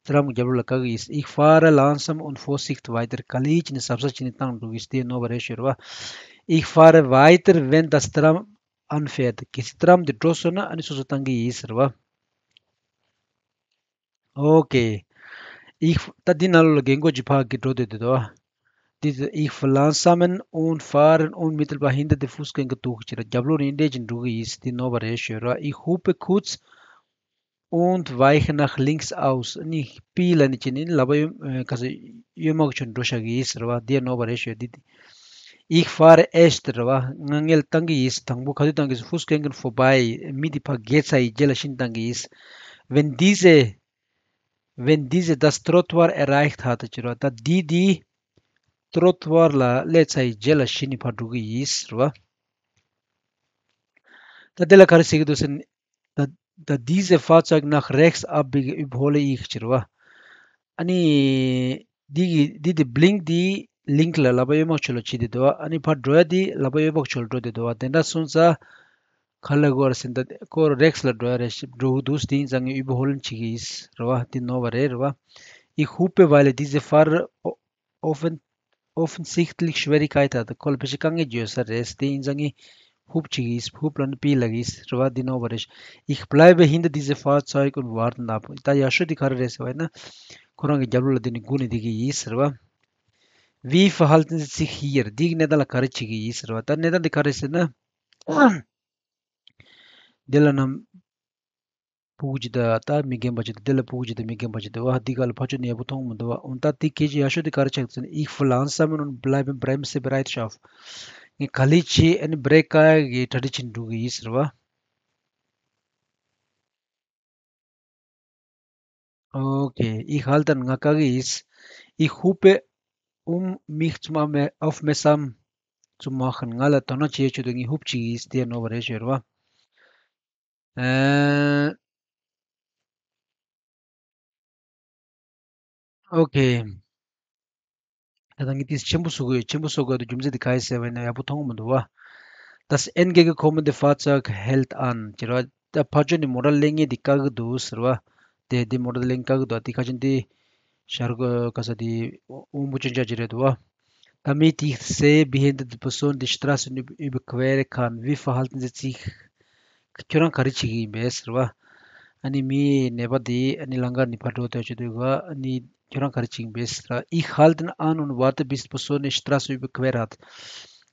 ཏྲམ་གྱི་རྒྱབ་ལོགས་ལ་བཀག་གི་ཡིན། Ich fahre langsam und vorsichtig weiter, ག་ལེར་བྱས་ནས་གཟབ་གཟབ་བྱས་ནས་བཏང་འགྲོ་གི་ཡིན། དེ་ནོར་བ་རེད་ཞུ་བ། Ich fahre weiter, wenn das Tram anfährt, གལ་སྲིད་ཏྲམ་འདི་འགྲོ་སོང་ན་ཨ་ནི་སོ་སོ་བཏང་གི་ཡིན་ཟེར་བ། Okay. Ich, ད་འདི་ནང་ལོགས་ལ་རྒན་གོག་ཅིག་ཕར་གི་འགྲོ་བསྡད་འདུག་དོ། འདི་Ich verlangsamen und fahre unmittelbar hinter dem Fußgänger durch ཟེར་རྒྱབ་ལོགས་ནས་འདི་འདྲས་ཅིག་འགྲོ་གི་ཡིན། འདི་ནོར་བ་རེད་ཞུ་ར། Ich hupe kurz und weiche nach links aus. ནི་པི་ལ་ནི་ཅི་ནི་ལབ་པ་ཡོད་ག་ས་གཡོན་མ་གི་ཕྱོགས་འགྲོ་བཞག་གི་ཡིན་ཟེར་བ། འདི་ནོར་བ་རེད་ཞུ། འདི་འདི། Ich fahre erst རེད་བ། ང་ངས་བཏང་གི་ཡིན། དང་པོ་ག་དུས་བཏང་གི་ཡིན། Fußgänger vorbei, མི་འདི་ཕར་བརྒལ་ཚར་ཡི་རྗེས་ལ་ཕྱིན་བཏང་གི་ཡིན། Wenn diese, wenn diese das Trottoir erreicht hat ཟེར་བ། ད་འདི་འདི་Trottoir ལ་སླེབས་ཚར་ཡི་རྗེས་ལ་ཕྱིན་ནས་ཕར་འགྲོ་གི་ཡིན་ཟེར་བ། ད་དེ་ལ་ག་རེ་ཟེར་གི་འདུག་ཟེར་ན། Da, da diese Fahrzeug nach rechts abbiegt, überhole ich ཟེར་བ། ཨ་ནི། འདི་གི་འདི་དེ་blink འདི་links ལ་ལག་པ་གཡོན་མ་ཕྱོགས་ལ་བྱེད་དེ་འདུག་ཨ་ནི་ཕར་འགྲོ་ཡ་འདི་ལག་པ་གཡོན་པ་ཕྱོགས་ལ་འགྲོ་དེ་འདུག་དེ་འདྲ་སོང་ཙང་། ག་ལ་གོ་ར་ཟིན་ད་ཁོ་rechts ལ་འགྲོ་ཡ་རེད་འགྲོ་གི་འདུག་དེ་ཡིན་ཙང་ངས་überholen བྱེད་ཀྱི་ཡིན་རེད་བ། འདི་ནོར་བ་རེད་རེད་བ། Ich hupe, weil diese Fahrer o- offen- offensichtlich Schwierigkeit hat. ཁོ་ལ་ཕལ་ཆེར་དཀའ་ངལ་ཡོད་ས་རེད། དེ་ཡིན་ཙང་ངས་hupe བྱེད་ཀྱི་ཡིན། hupe ལ་ནི་པི་ལབ་ཀྱི་ཡིན་རེད་བ། འདི་ནོར་བ་རེད། Ich bleibe hinter diese Fahrzeug und warten ab. ད་ཡག་ཤོས་དེ་ག་རེ་རེད་ཟེར་བ་ཡིན་ན། ཁོ་རང་གི་རྒྱབ་ལོགས་ལ་དེ་ནི་སྒུག་ནས་བསྡད་ཀྱི་ཡིན་ཟེར་བ། Wie verhalten Sie sich hier? འདིའི་གནས་སྟངས་ལ་ག་རེ་བྱེད་ཀྱི་ཡིན་ཟེར་བ། ད་གནས་སྟངས་འདི་ག་རེ་ཟེར་ན། འདི་ལ་ནམ། སྤུ་གུ་ཅིག་དང་ད་མི་རྒན་པ་ཅིག་དང་། འདི་ལ་སྤུ་གུ་ཅིག་དང་མི་རྒན་པ་ཅིག་དང་། ཨ་འདི་ག་ལ་ཕར་ཕྱོགས་ནས་ཡག་པོ་མཐོང་མི་འདུག་བ། འོ་ད་འདི་སྐད་ཆ་ཡག་ཤོས་འདི་ག་རེ་ཆགས་ཟེར་ན། Ich verlangsame und bleibe Bremsebereitschaft. ངས་ག་ལེར་བྱས་ཨ་ནི་བྷི་རེག་བཀག་གི་གྲ་སྒྲིག་བྱེད་འགྲོ་གི་ཡིན་ཟེར་བ། Okay, ich halte an, ང་བཀག་གི་ཡིན། Ich hupe, um mich zum Aufme- aufmerksam zu machen. ང་ལ་དོ་སྣང་བྱེད་ཆེད་དུ་ངས་hupe བྱེད་ཀྱི་ཡིན། དེ་ནོར་བ་རེད་ཞུ་རེད་བ། ཨ། Okay. ད་ལྟ་ངས་དེ་ཆེན་པོ་བཟོ་དགོས། ཆེན་པོ་བཟོ་དགོས་དུས་རྒྱུ་མཚན་དེ་ག་རེ་ཟེར་བ་ཡིན་ན་ཡག་པོ་མཐོང་གི་མི་འདུག་བ། Das entgegenkommende Fahrzeug hält an ཟེར་བ། ད་ཕར་ཕྱོགས་ནས་མོ་ཊ་སླེབས་མཁན་དེ་བཀག་གི་འདུག་ཟེར་བ། དེ་དེ་མོ་ཊ་སླེབས་མཁན་བཀག་གི་འདུག་དེ་ཁ་ཆེམས་དེ་ཤར་ག་ས་དེ་དབང་པོ་སྐྱོན་ཆག་ཅིག་རེད་འདུག་བ། Damit ich sehe, wie hinter die Person die Straße über- überqueren kann, wie verhalten Sie sich? ཁྱོད་རང་ག་རེ་བྱེད་ཀྱི་ཡིན་པས་ཟེར་བ། ཨ་ནི་མི་ནད་པ་དེ་ཨ་ནི་ལམ་ཁ་ནས་ཕར་འགྲོ་ཐུབ་ཆེད་དུ་ག་ཨ་ནི་ཁྱོད་རང་ག་རེ་བྱེད་ཀྱི་ཡིན་པས་ཟེར་བ། Ich halte an und warte, bis die Person die Straße überquert hat.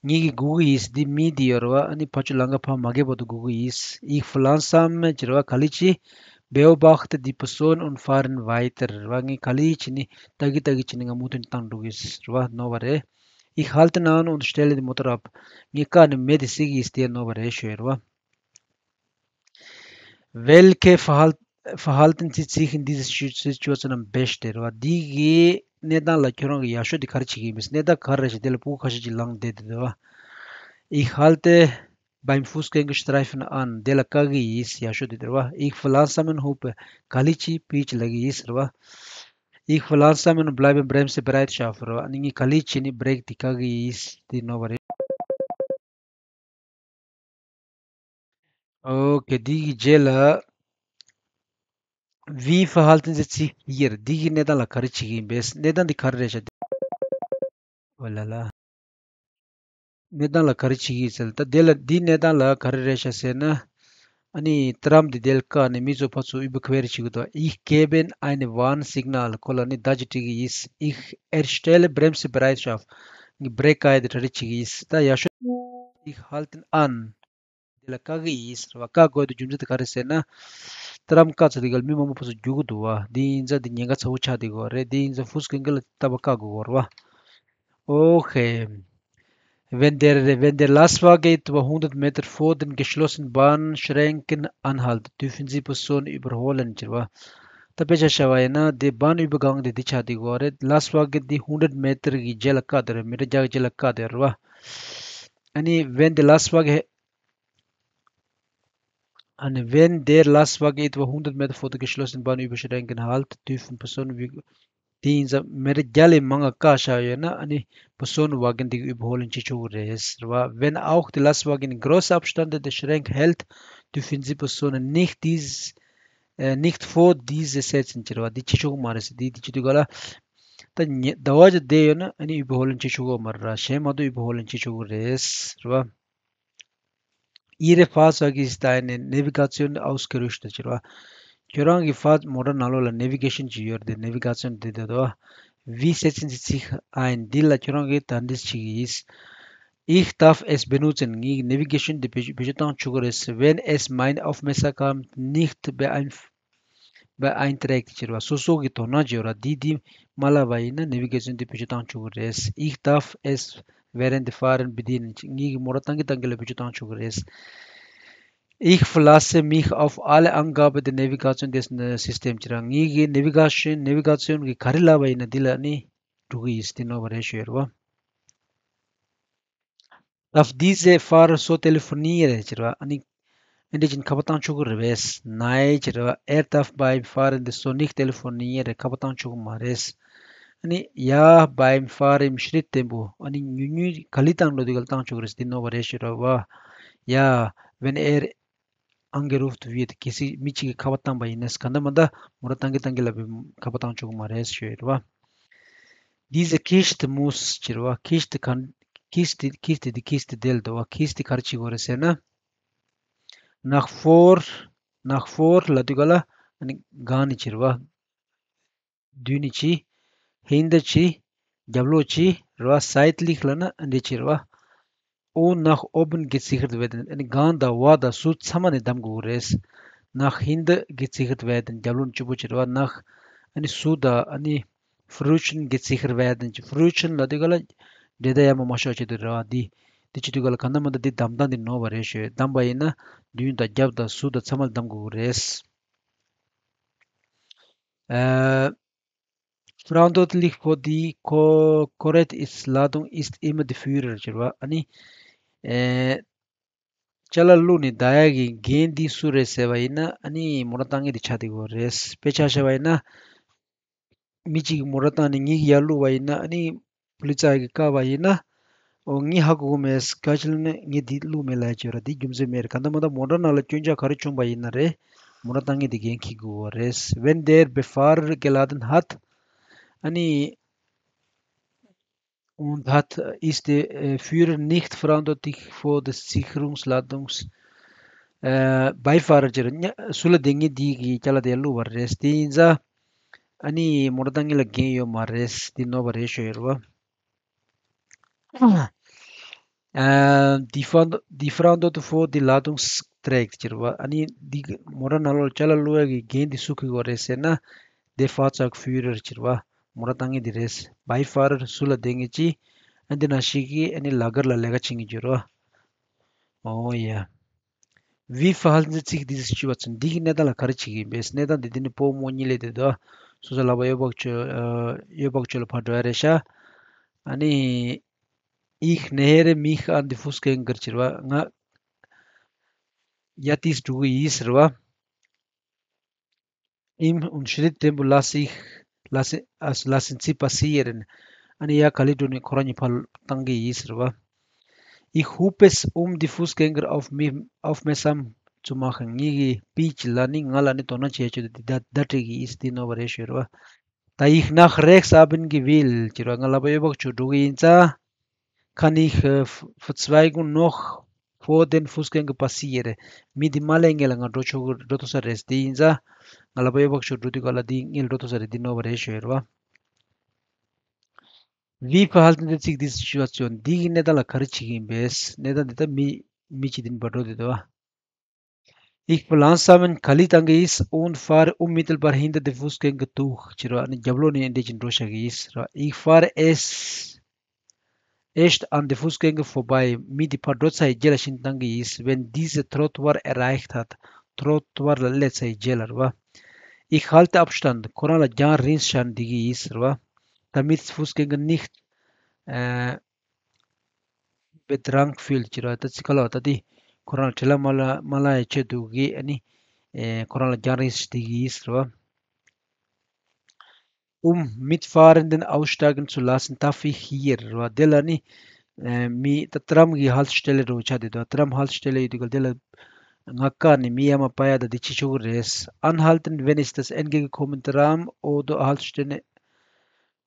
ངེད་ཀྱིས་སྒུག་གི་ཡིན། འདི་མི་དེ་ཡོད་རེད་བ། ཨ་ནི་ཕར་ཕྱོགས་ལམ་ཁ་ཕར་མ་བརྒལ་བར་དུ་སྒུག་གི་ཡིན། Ich verlangsame ཟེར་བ། ག་ལེར་བྱས། Beobachte die Person und fahre weiter ཟེར་བ། ངས་ག་ལེར་བྱས་ནས་ལྟ་གི་ལྟ་གི་བྱས་ནས་ང་མུ་མཐུད་ནས་བཏང་འགྲོ་གི་ཡིན་ཟེར་བ་ནོར་བ་རེད། Ich halte an und stelle die Motor ab. ངས་བཀག་ནས་མི་དེ་བསད་ཀྱི་ཡིན་ཟེར་ནོར་བ་རེད་ཞུ་ཡ་རེད་བ། Welche Verhal- Verhalten Sie sich in dieser Situ- Situation am besten རེད་བ། འདི་གི་གནས་སྟངས་ལ་ཁྱོད་རང་གི་ཡག་ཤོས་དེ་ག་རེ་བྱེད་ཀྱི་ཡིན་པས། གནས་སྟངས་ག་རེ་རེད་ཞེས་དེ་ལ་སྤུ་གུ་ཁ་ཤས་ཅིག་ལངས་བསྡད་འདུག་བ། Ich halte beim Fußgängerstreifen an. དེ་ལ་བཀག་གི་ཡིན་ཡག་ཤོས་དེ་རེད་བ། Ich verlangsame und hupe. ག་ལེར་བྱས་པི་ཅིག་ལབ་ཀྱི་ཡིན་ཟེར་བ། Ich verlasse meine Bleiben Bremse bereitschaffen. ཨ་ནི་ངས་ག་ལེར་བྱས་ནས་བྷི་རེག་དེ་བཀག་གི་ཡིན་དེ་ནོར་བ་རེད། ཨོ་ཁེ། འདི་གི་རྗེས་ལ། Wie verhalten Sie sich hier? འདི་གི་གནས་སྟངས་ལ་ག་རེ་བྱེད་ཀྱི་ཡིན་པས། གནས་སྟངས་འདི་ག་རེ་རེད་ཤག་འོ་ལ་ལ། གནས་སྟངས་ལ་ག་རེ་བྱེད་ཀྱི་ཡིན་ཟེར་ལ། ད་དེ་ལ་འདི་གནས་སྟངས་ལ་ག་རེ་རེད་ཤག་ཟེར་ན། ཨ་ནི་ཏྲམ་འདི་དེ་ལ་བཀག་ནས་མི་ཚོ་ཕར་ཚུར་Überqueren བྱེད་ཀྱི་འདུག Ich gebe ein Warnsignal. ཁོ་ལ་ནི་བརྡ་ཅིག་སྤྲད་ཀྱི་ཡིན། Ich erstelle Bremsebereitschaft. ངས་བྷི་རེག་བཀག་ཡ་དེ་གྲ་སྒྲིག་བྱེད་ཀྱི་ཡིན། ད་ཡག་ཤོས། Ich halten an. དེ་ལ་བཀག་གི་ཡིན་ཟེར་བ། བཀག་དགོས་དུས་རྒྱུ་མཚན་དེ་ག་རེ་ཟེར་ན། ཏྲམ་བཀག་ཚར་དུས་སྒང་ལ་མི་མང་པོ་ཕར་ཚུར་རྒྱུག་གི་འདུག་བ། འདི་ཡིན་ཙང་འདི་ཉེན་ཁ་ཚ་བོ་ཆགས་བསྡད་ཀྱི་ཡོད་རེད། འདི་ཡིན་ཙང་Fußgänger ལ་ལྟ་བ་བཀག་དགོས་ཀྱི་ཡོད་རེད་བ། Okay. Wenn der, wenn der Lastwagen etwa hundert Meter vor den geschlossenen Bahnschränken anhält, dürfen Sie Personen überholen. ཟེར་བ། ད་དཔེ་ཆ་བཞག་པ་ཡིན་ན་དེ་Bahnübergang དེ་འདི་ཆགས་བསྡད་ཀྱི་ཡོད་རེད། Lastwagen འདི་hundert Meter གི་རྗེས་ལ་བཀག་བསྡད་རེད། མི་ཊར་བརྒྱ་གི་རྗེས་ལ་བཀག་བསྡད་རེད་བ། ཨ་ནི་wenn der Lastwagen ཨ་ནི་wenn der Lastwagen etwa hundert Meter vor der geschlossenen Bahnüberschränken hält, dürfen Personen wie དེ་ཡིན་ཙང་མི་ཊར་བརྒྱ་ལས་མང་བ་བཀག་བཞག་ཡོད་ན། ཨ་ནི་Personenwagen དེ་གི་Überholen བྱེད་ཆོག་གི་རེད་ཟེར་བ། Wenn auch der Lastwagen in große Abstände der Schrank hält, dürfen Sie Personen nicht dies, äh, nicht vor diese setzen. ཟེར་བ། འདི་བྱེད་ཆོག་གི་མ་རེད་ཟེར། འདི་འདི་བྱེད་དུས་སྒང་ལ། ད་ཉི་ཟླ་བ་ཅིག་བསྡད་ཡོད་ན་ཨ་ནི་Überholen བྱེད་ཆོག་གི་མ་རེད། གཞན་མ་གཏོགས་Überholen བྱེད་ཆོག་གི་རེད་ཟེར་བ། Ihr Fahrzeug ist eine Navigation ausgerüstet. ཟེར་བ། ཁྱོད་རང་གི་ཕཱ་མོ་ཊ་ནང་ལོགས་ལ་Navigation ཅིག་ཡོད་རེད། དེ་Navigation དེ་དེ་དོ། Wie setzen Sie sich ein? འདི་ལ་ཁྱོད་རང་གིས་ག་འདྲས་བྱེད་ཀྱི་ཡིན། Ich darf es benutzen. ངས་Navigation དེ་བེད་བེད་སྤྱོད་བཏང་ཆོག་གི་རེད། Wenn es meine Aufmerksamkeit nicht beeinf beeinträchtigt. ཟེར་བ། སོ་སོ་གི་དོ་སྣང་བྱེད་ར་འདི་འདི་མ་ལབ་པ་ཡིན་ན་Navigation འདི་བེད་སྤྱོད་བཏང་ཆོག་གི་རེད། Ich darf es während dem Fahren bedienen. ངས་གི་མོ་ཊ་བཏང་གི་བཏང་གི་ལ་བེད་སྤྱོད་བཏང་ཆོག་གི་རེད། Ich verlasse mich auf alle Angaben der Navigation des Systems. ཟེར་བ། ངས་གི་Navigation Navigation གི་ག་རེ་ལབ་པ་ཡིན་ན་འདི་ལ་ནི་འགྲོ་གི་ཡིན་ཟེར་ཏེ་ནོར་བ་རེད་ཞུ་ཡོད་རེད་བ། Darf dieser Fahrer so telefonieren? ཟེར་བ། ཨ་ནི་ཨེ་འདྲས་ཀྱི་ཁ་པར་བཏང་ཆོག་གི་རེད་པས། Nein ཟེར་བ། Er darf beim Fahren so nicht telefonieren. ཁ་པར་བཏང་ཆོག་གི་མ་རེད། ཨ་ནི་Ja, beim Fahren im Schritttempo. ཨ་ནི་ཉུང་ཉུང་ག་ལེར་བཏང་འགྲོ་དུས་ག་ལ་བཏང་ཆོག་གི་རེད་ཟེར་ཏེ་ནོར་བ་རེད་ཞུ་ར་བ། Ja, wenn er angerufen wird. གལ་སྲིད་མི་གཅིག་གིས་ཁ་པར་བཏང་པ་ཡིན་ན། གང་ལྟར་མ་ལྟར་མོ་ཊ་བཏང་གི་བཏང་གི་ལ་ཁ་པར་བཏང་ཆོག་གི་མ་རེད་ཞུ་ཡོད་རེད་བ། Diese Kiste muss ཟེར་བ། Kiste གང་Kiste Kiste འདི་Kiste དེ་ལ་འདུག་བ། Kiste ག་རེ་བྱེད་དགོས་རེད་ཟེར་ན། Nach vor, nach vor ལབ་དུས་ག་ལ་ཨ་ནི་སྒང་ནས་ཟེར་བ། མདུན་ནས་ཟེར། hinten ཟེར། རྒྱབ་ལོགས་ཟེར་རེད་བ། seitlich ལབ་ན་ཨ་འདྲས་ཟེར་བ། Und nach oben gesichert werden. ཨ་ནི་སྒང་དང་འོག་དང་ཟུར་ཚང་མ་ནས་བསྡམ་དགོས་རེད། Nach hinten gesichert werden. རྒྱབ་ལོགས་ནས་སྐྱིད་པོ་ཟེར་བ། Nach ཨ་ནི་ཟུར་དང་ཨ་ནི་frühstücken gesichert werden. Frühstücken ལབ་དུས་ག་ལ་འབྲས་དང་ཡར་མར་མ་ཤོར་ཆེད་དུ་རེད་བ། འདི་འདི་བྱེད་དུས་ག་ལ་གང་ལྟར་མ་ལྟར་འདི་བསྡམ་སྟངས་འདི་ནོར་བ་རེད་ཞུ། བསྡམས་པ་ཡིན་ན་མདུན་དང་རྒྱབ་དང་ཟུར་དང་ཚང་མ་ལ་བསྡམ་དགོས་རེད། ཨ། Verantwortlich für die Ko- Korrekt ist Ladung ist immer der Führer ཟེར་བ། ཨ་ནི། ཨེ། ཅ་ལག་བླུགས་ནས་བསྡད་ཡག་གི་འགན་འདི་སུ་རེད་ཟེར་བ་ཡིན་ན། ཨ་ནི་མོ་ཊ་བཏང་མཁན་དེ་ཆགས་བསྡད་ཡོད་རེད། དཔེ་ཆ་བཞག་པ་ཡིན་ན། མི་གཅིག་གིས་མོ་ཊ་བཏང་ནས་ངེད་ཀྱི་ཡར་བླུགས་པ་ཡིན་ན། ཨ་ནི་པུ་ལི་ཙ་གིས་བཀག་པ་ཡིན་ན། ཨོ་ངས་ཧ་གོ་གི་མེད། ག་ཅི་ལབ་ན་ངས་འདི་བླུགས་མེད་ལབ་ཀྱི་ཡོད་ར། འདི་རྒྱུ་མཚན་མེད་རེད། གང་ལྟར་མ་ལྟར་མོ་ཊ་ནང་ལ་སྐྱོན་ཆ་ག་རེ་བྱུང་པ་ཡིན་ན་རེད། མོ་ཊ་བཏང་མཁན་དེ་འགན་འཁྱེར་དགོས་པ་རེད། Wenn der Befahrer geladen hat, ཨ་ནི། Und hat, ist der, äh, Führer nicht verantwortlich für das Sicherungsladungs-, äh, Beifahrer ཟེར་ཉ་ཟུར་ལ་བསྡད་མཁན་དེ་གིས་ཅ་ལག་དེ་བླུགས་པ་རེད། དེ་ཡིན་ཙང་ཨ་ནི་མོ་ཊ་བཏང་མཁན་ལ་འགན་ཡོད་མ་རེད། དེ་ནོར་བ་རེད་ཞུ་ཡོད་རེད་བ། Äh, die Verant- die Verantwortung für die Ladungsträger ཟེར་བ། ཨ་ནི་འདི་མོ་ཊ་ནང་ལོགས་ལ་ཅ་ལག་བླུགས་ཡག་གི་འགན་འདི་སུ་འཁྱེར་དགོས་རེད་ཟེར་ན། Der Fahrzeugführer ཟེར་བ། མོ་ཊ་བཏང་མཁན་འདི་རེད། Beifahrer ཟུར་ལ་བསྡད་མཁན་གྱིས་ཨ་འདི་ནང་བཞིན་གྱི་ཨ་ནི་Lager ལ་ལས་ཀ་བྱེད་མཁན་ཡོད་རེད་བ། Oh ja. Wie verhalten Sie sich in dieser Situation? འདི་གི་གནས་སྟངས་ལ་ག་རེ་བྱེད་ཀྱི་ཡིན་པས། གནས་སྟངས་འདི་འདི་ནི་བུ་མོ་གཉིས་ལས་དེ་དོ། སོ་སོ་ལག་པ་གཡས་འོག་ཕྱོགས་ཨ་གཡས་འོག་ཕྱོགས་ལ་ཕར་འགྲོ་ཡ་རེད་ཤག་ཨ་ནི། Ich nähere mich an die Fußgänger ཟེར་བ། ང་ཡར་ཏོག་ཙམ་འགྲོ་གི་ཡིན་ཟེར་བ། Im und Schritttempo lasse ich, lassen, also lassen Sie passieren. ཨ་ནི་ཡ་ག་ལེ་འགྲོ་ནི་ཁོ་རང་གཉིས་ཕར་བཏང་གི་ཡིན་ཟེར་བ། Ich hupe es, um die Fußgänger aufmi-, aufmerksam zu machen. ངེད་ཀྱིས་པིས་ལ་ནི་ང་ལ་ནི་དོ་སྣང་བྱེད་ཆོག་དེ་བརྡ་བརྡ་སྤྲད་ཀྱི་ཡིན་ཟེར་དེ་ནོར་བ་རེད་ཞུ་རེད་བ། Da ich nach rechts abbiegen will, ཅེས་པ་ང་ལག་པ་གཡས་པར་ཆུ་འགྲོ་གི་ཡིན་ཙང་། Kann ich, äh, Verzweigung noch vor den Fußgänger passieren? མི་འདི་མ་སླེབས་སྔོན་ལ་ང་འགྲོ་ཆོག་གི་འགྲོ་ཐུབ་ས་རེད། དེ་ཡིན་ཙང་ང་ལག་པ་གཡས་པར་ཆུ་འགྲོ་དུས་ག་ལ་འདི་སྔོན་ལ་འགྲོ་ཐུབ་ས་རེད། འདི་ནོར་བ་རེད་ཞུ་ཡོད་རེད་བ། Wie verhalten Sie sich in dieser Situation? འདི་གི་གནས་སྟངས་ལ་ག་རེ་བྱེད་ཀྱི་ཡིན་པས། གནས་སྟངས་འདི་ལྟ་མི་མི་གཅིག་འདི་ནི་བར་འགྲོ་དུས་དོ། Ich verlangsamen, ག་ལེ་བཏང་གི་ཡིན། Und fahre unmittelbar hinter den Fußgänger durch. ཅེས་པ་ནི་རྒྱབ་ལོགས་ནས་འདི་བཞིན་འགྲོ་བཞག་གི་ཡིན། Ich fahre es erst an den Fußgänger vorbei. མི་འདི་ཕར་འགྲོ་ཚར་བའི་རྗེས་ལ་ཕྱིན་བཏང་གི་ཡིན། Wenn dieser Trottoir erreicht hat. Trottoir ལ་སླེབས་ཚར་བའི་རྗེས་ལ་རེད་བ། Ich halte Abstand. ཁོ་རང་ལ་རྒྱང་རིང་བཞག་བསྡད་ཀྱི་ཡིན་ཟེར་བ། Damit Fußgänger nicht, äh, bedrängt fühlt. ཅེས་པ་ད་ཚིག་ག་ལ་བ་ད་དེ་ཁོ་རང་ལ་བྲེལ་བ་མ་ལ་མ་ལངས་ཡའི་ཆེད་དུ་གི་ཨ་ནི་ཨེ་ཁོ་རང་ལ་རྒྱང་རིང་བཞག་བསྡད་ཀྱི་ཡིན་ཟེར་བ། Um Mitfahrenden aussteigen zu lassen, darf ich hier. རེད་བ། དེ་ལ་ནི་ཨེ་མི་ད་Tram གི་Haltestelle འགྲོ་ཆ་དེ་དོ། Tram Haltestelle ཡོད་དུས་ག་དེ་ལ་ང་བཀག་ནས་མི་ཡར་མར་སྤར་ཡ་ད་དེ་བྱེད་ཆོག་གི་རེད། Anhalten, wenn es das entgegenkommende Tram oder Haltestelle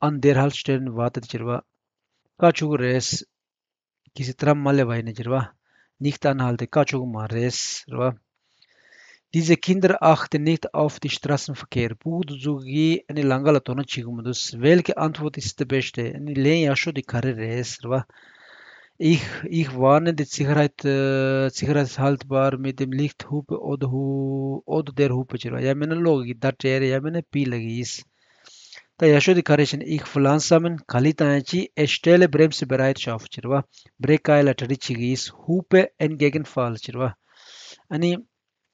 an der Haltestelle wartet. ཅེས་པ་བཀག་ཆོག་གི་རེད། གལ་སྲིད་Tram མ་སླེབས་པ་ཡིན་ན་ཅེས་པ། Nicht anhalten, བཀག་ཆོག་གི་མ་རེད་ཟེར་བ། Diese Kinder achten nicht auf den Straßenverkehr. ཕྲུ་གུ་དེ་ཚོ་གིས་ཨ་ནི་ལམ་ཁ་ལ་དོ་སྣང་བྱེད་ཀྱི་མི་འདུག Welche Antwort ist die beste? ཨ་ནི་ལན་ཡག་ཤོས་དེ་ག་རེ་རེད་ཟེར་བ། Ich, ich warne die Sicherheit, äh, Sicherheitshalber mit dem Lichthupe oder, Hu- oder der Hupe. ཅེས་པ། ཡང་མིན་ན་གློག་གི་བརྡ་སྤྲད། ཡང་མིན་ན་པིས་ལབ་ཀྱི་ཡིན། ད་ཡག་ཤོས་དེ་ག་རེ་ཟེར་ན། Ich verlangsame, ག་ལེ་བཏང་ཡ་ཅི། Erstelle Bremsebereitschaft. ཅེས་པ། Brake གཡས་ལ་གྲ་སྒྲིག་བྱེད་ཀྱི་ཡིན། Hupe Entgegenfall. ཅེས་པ། ཨ་ནི་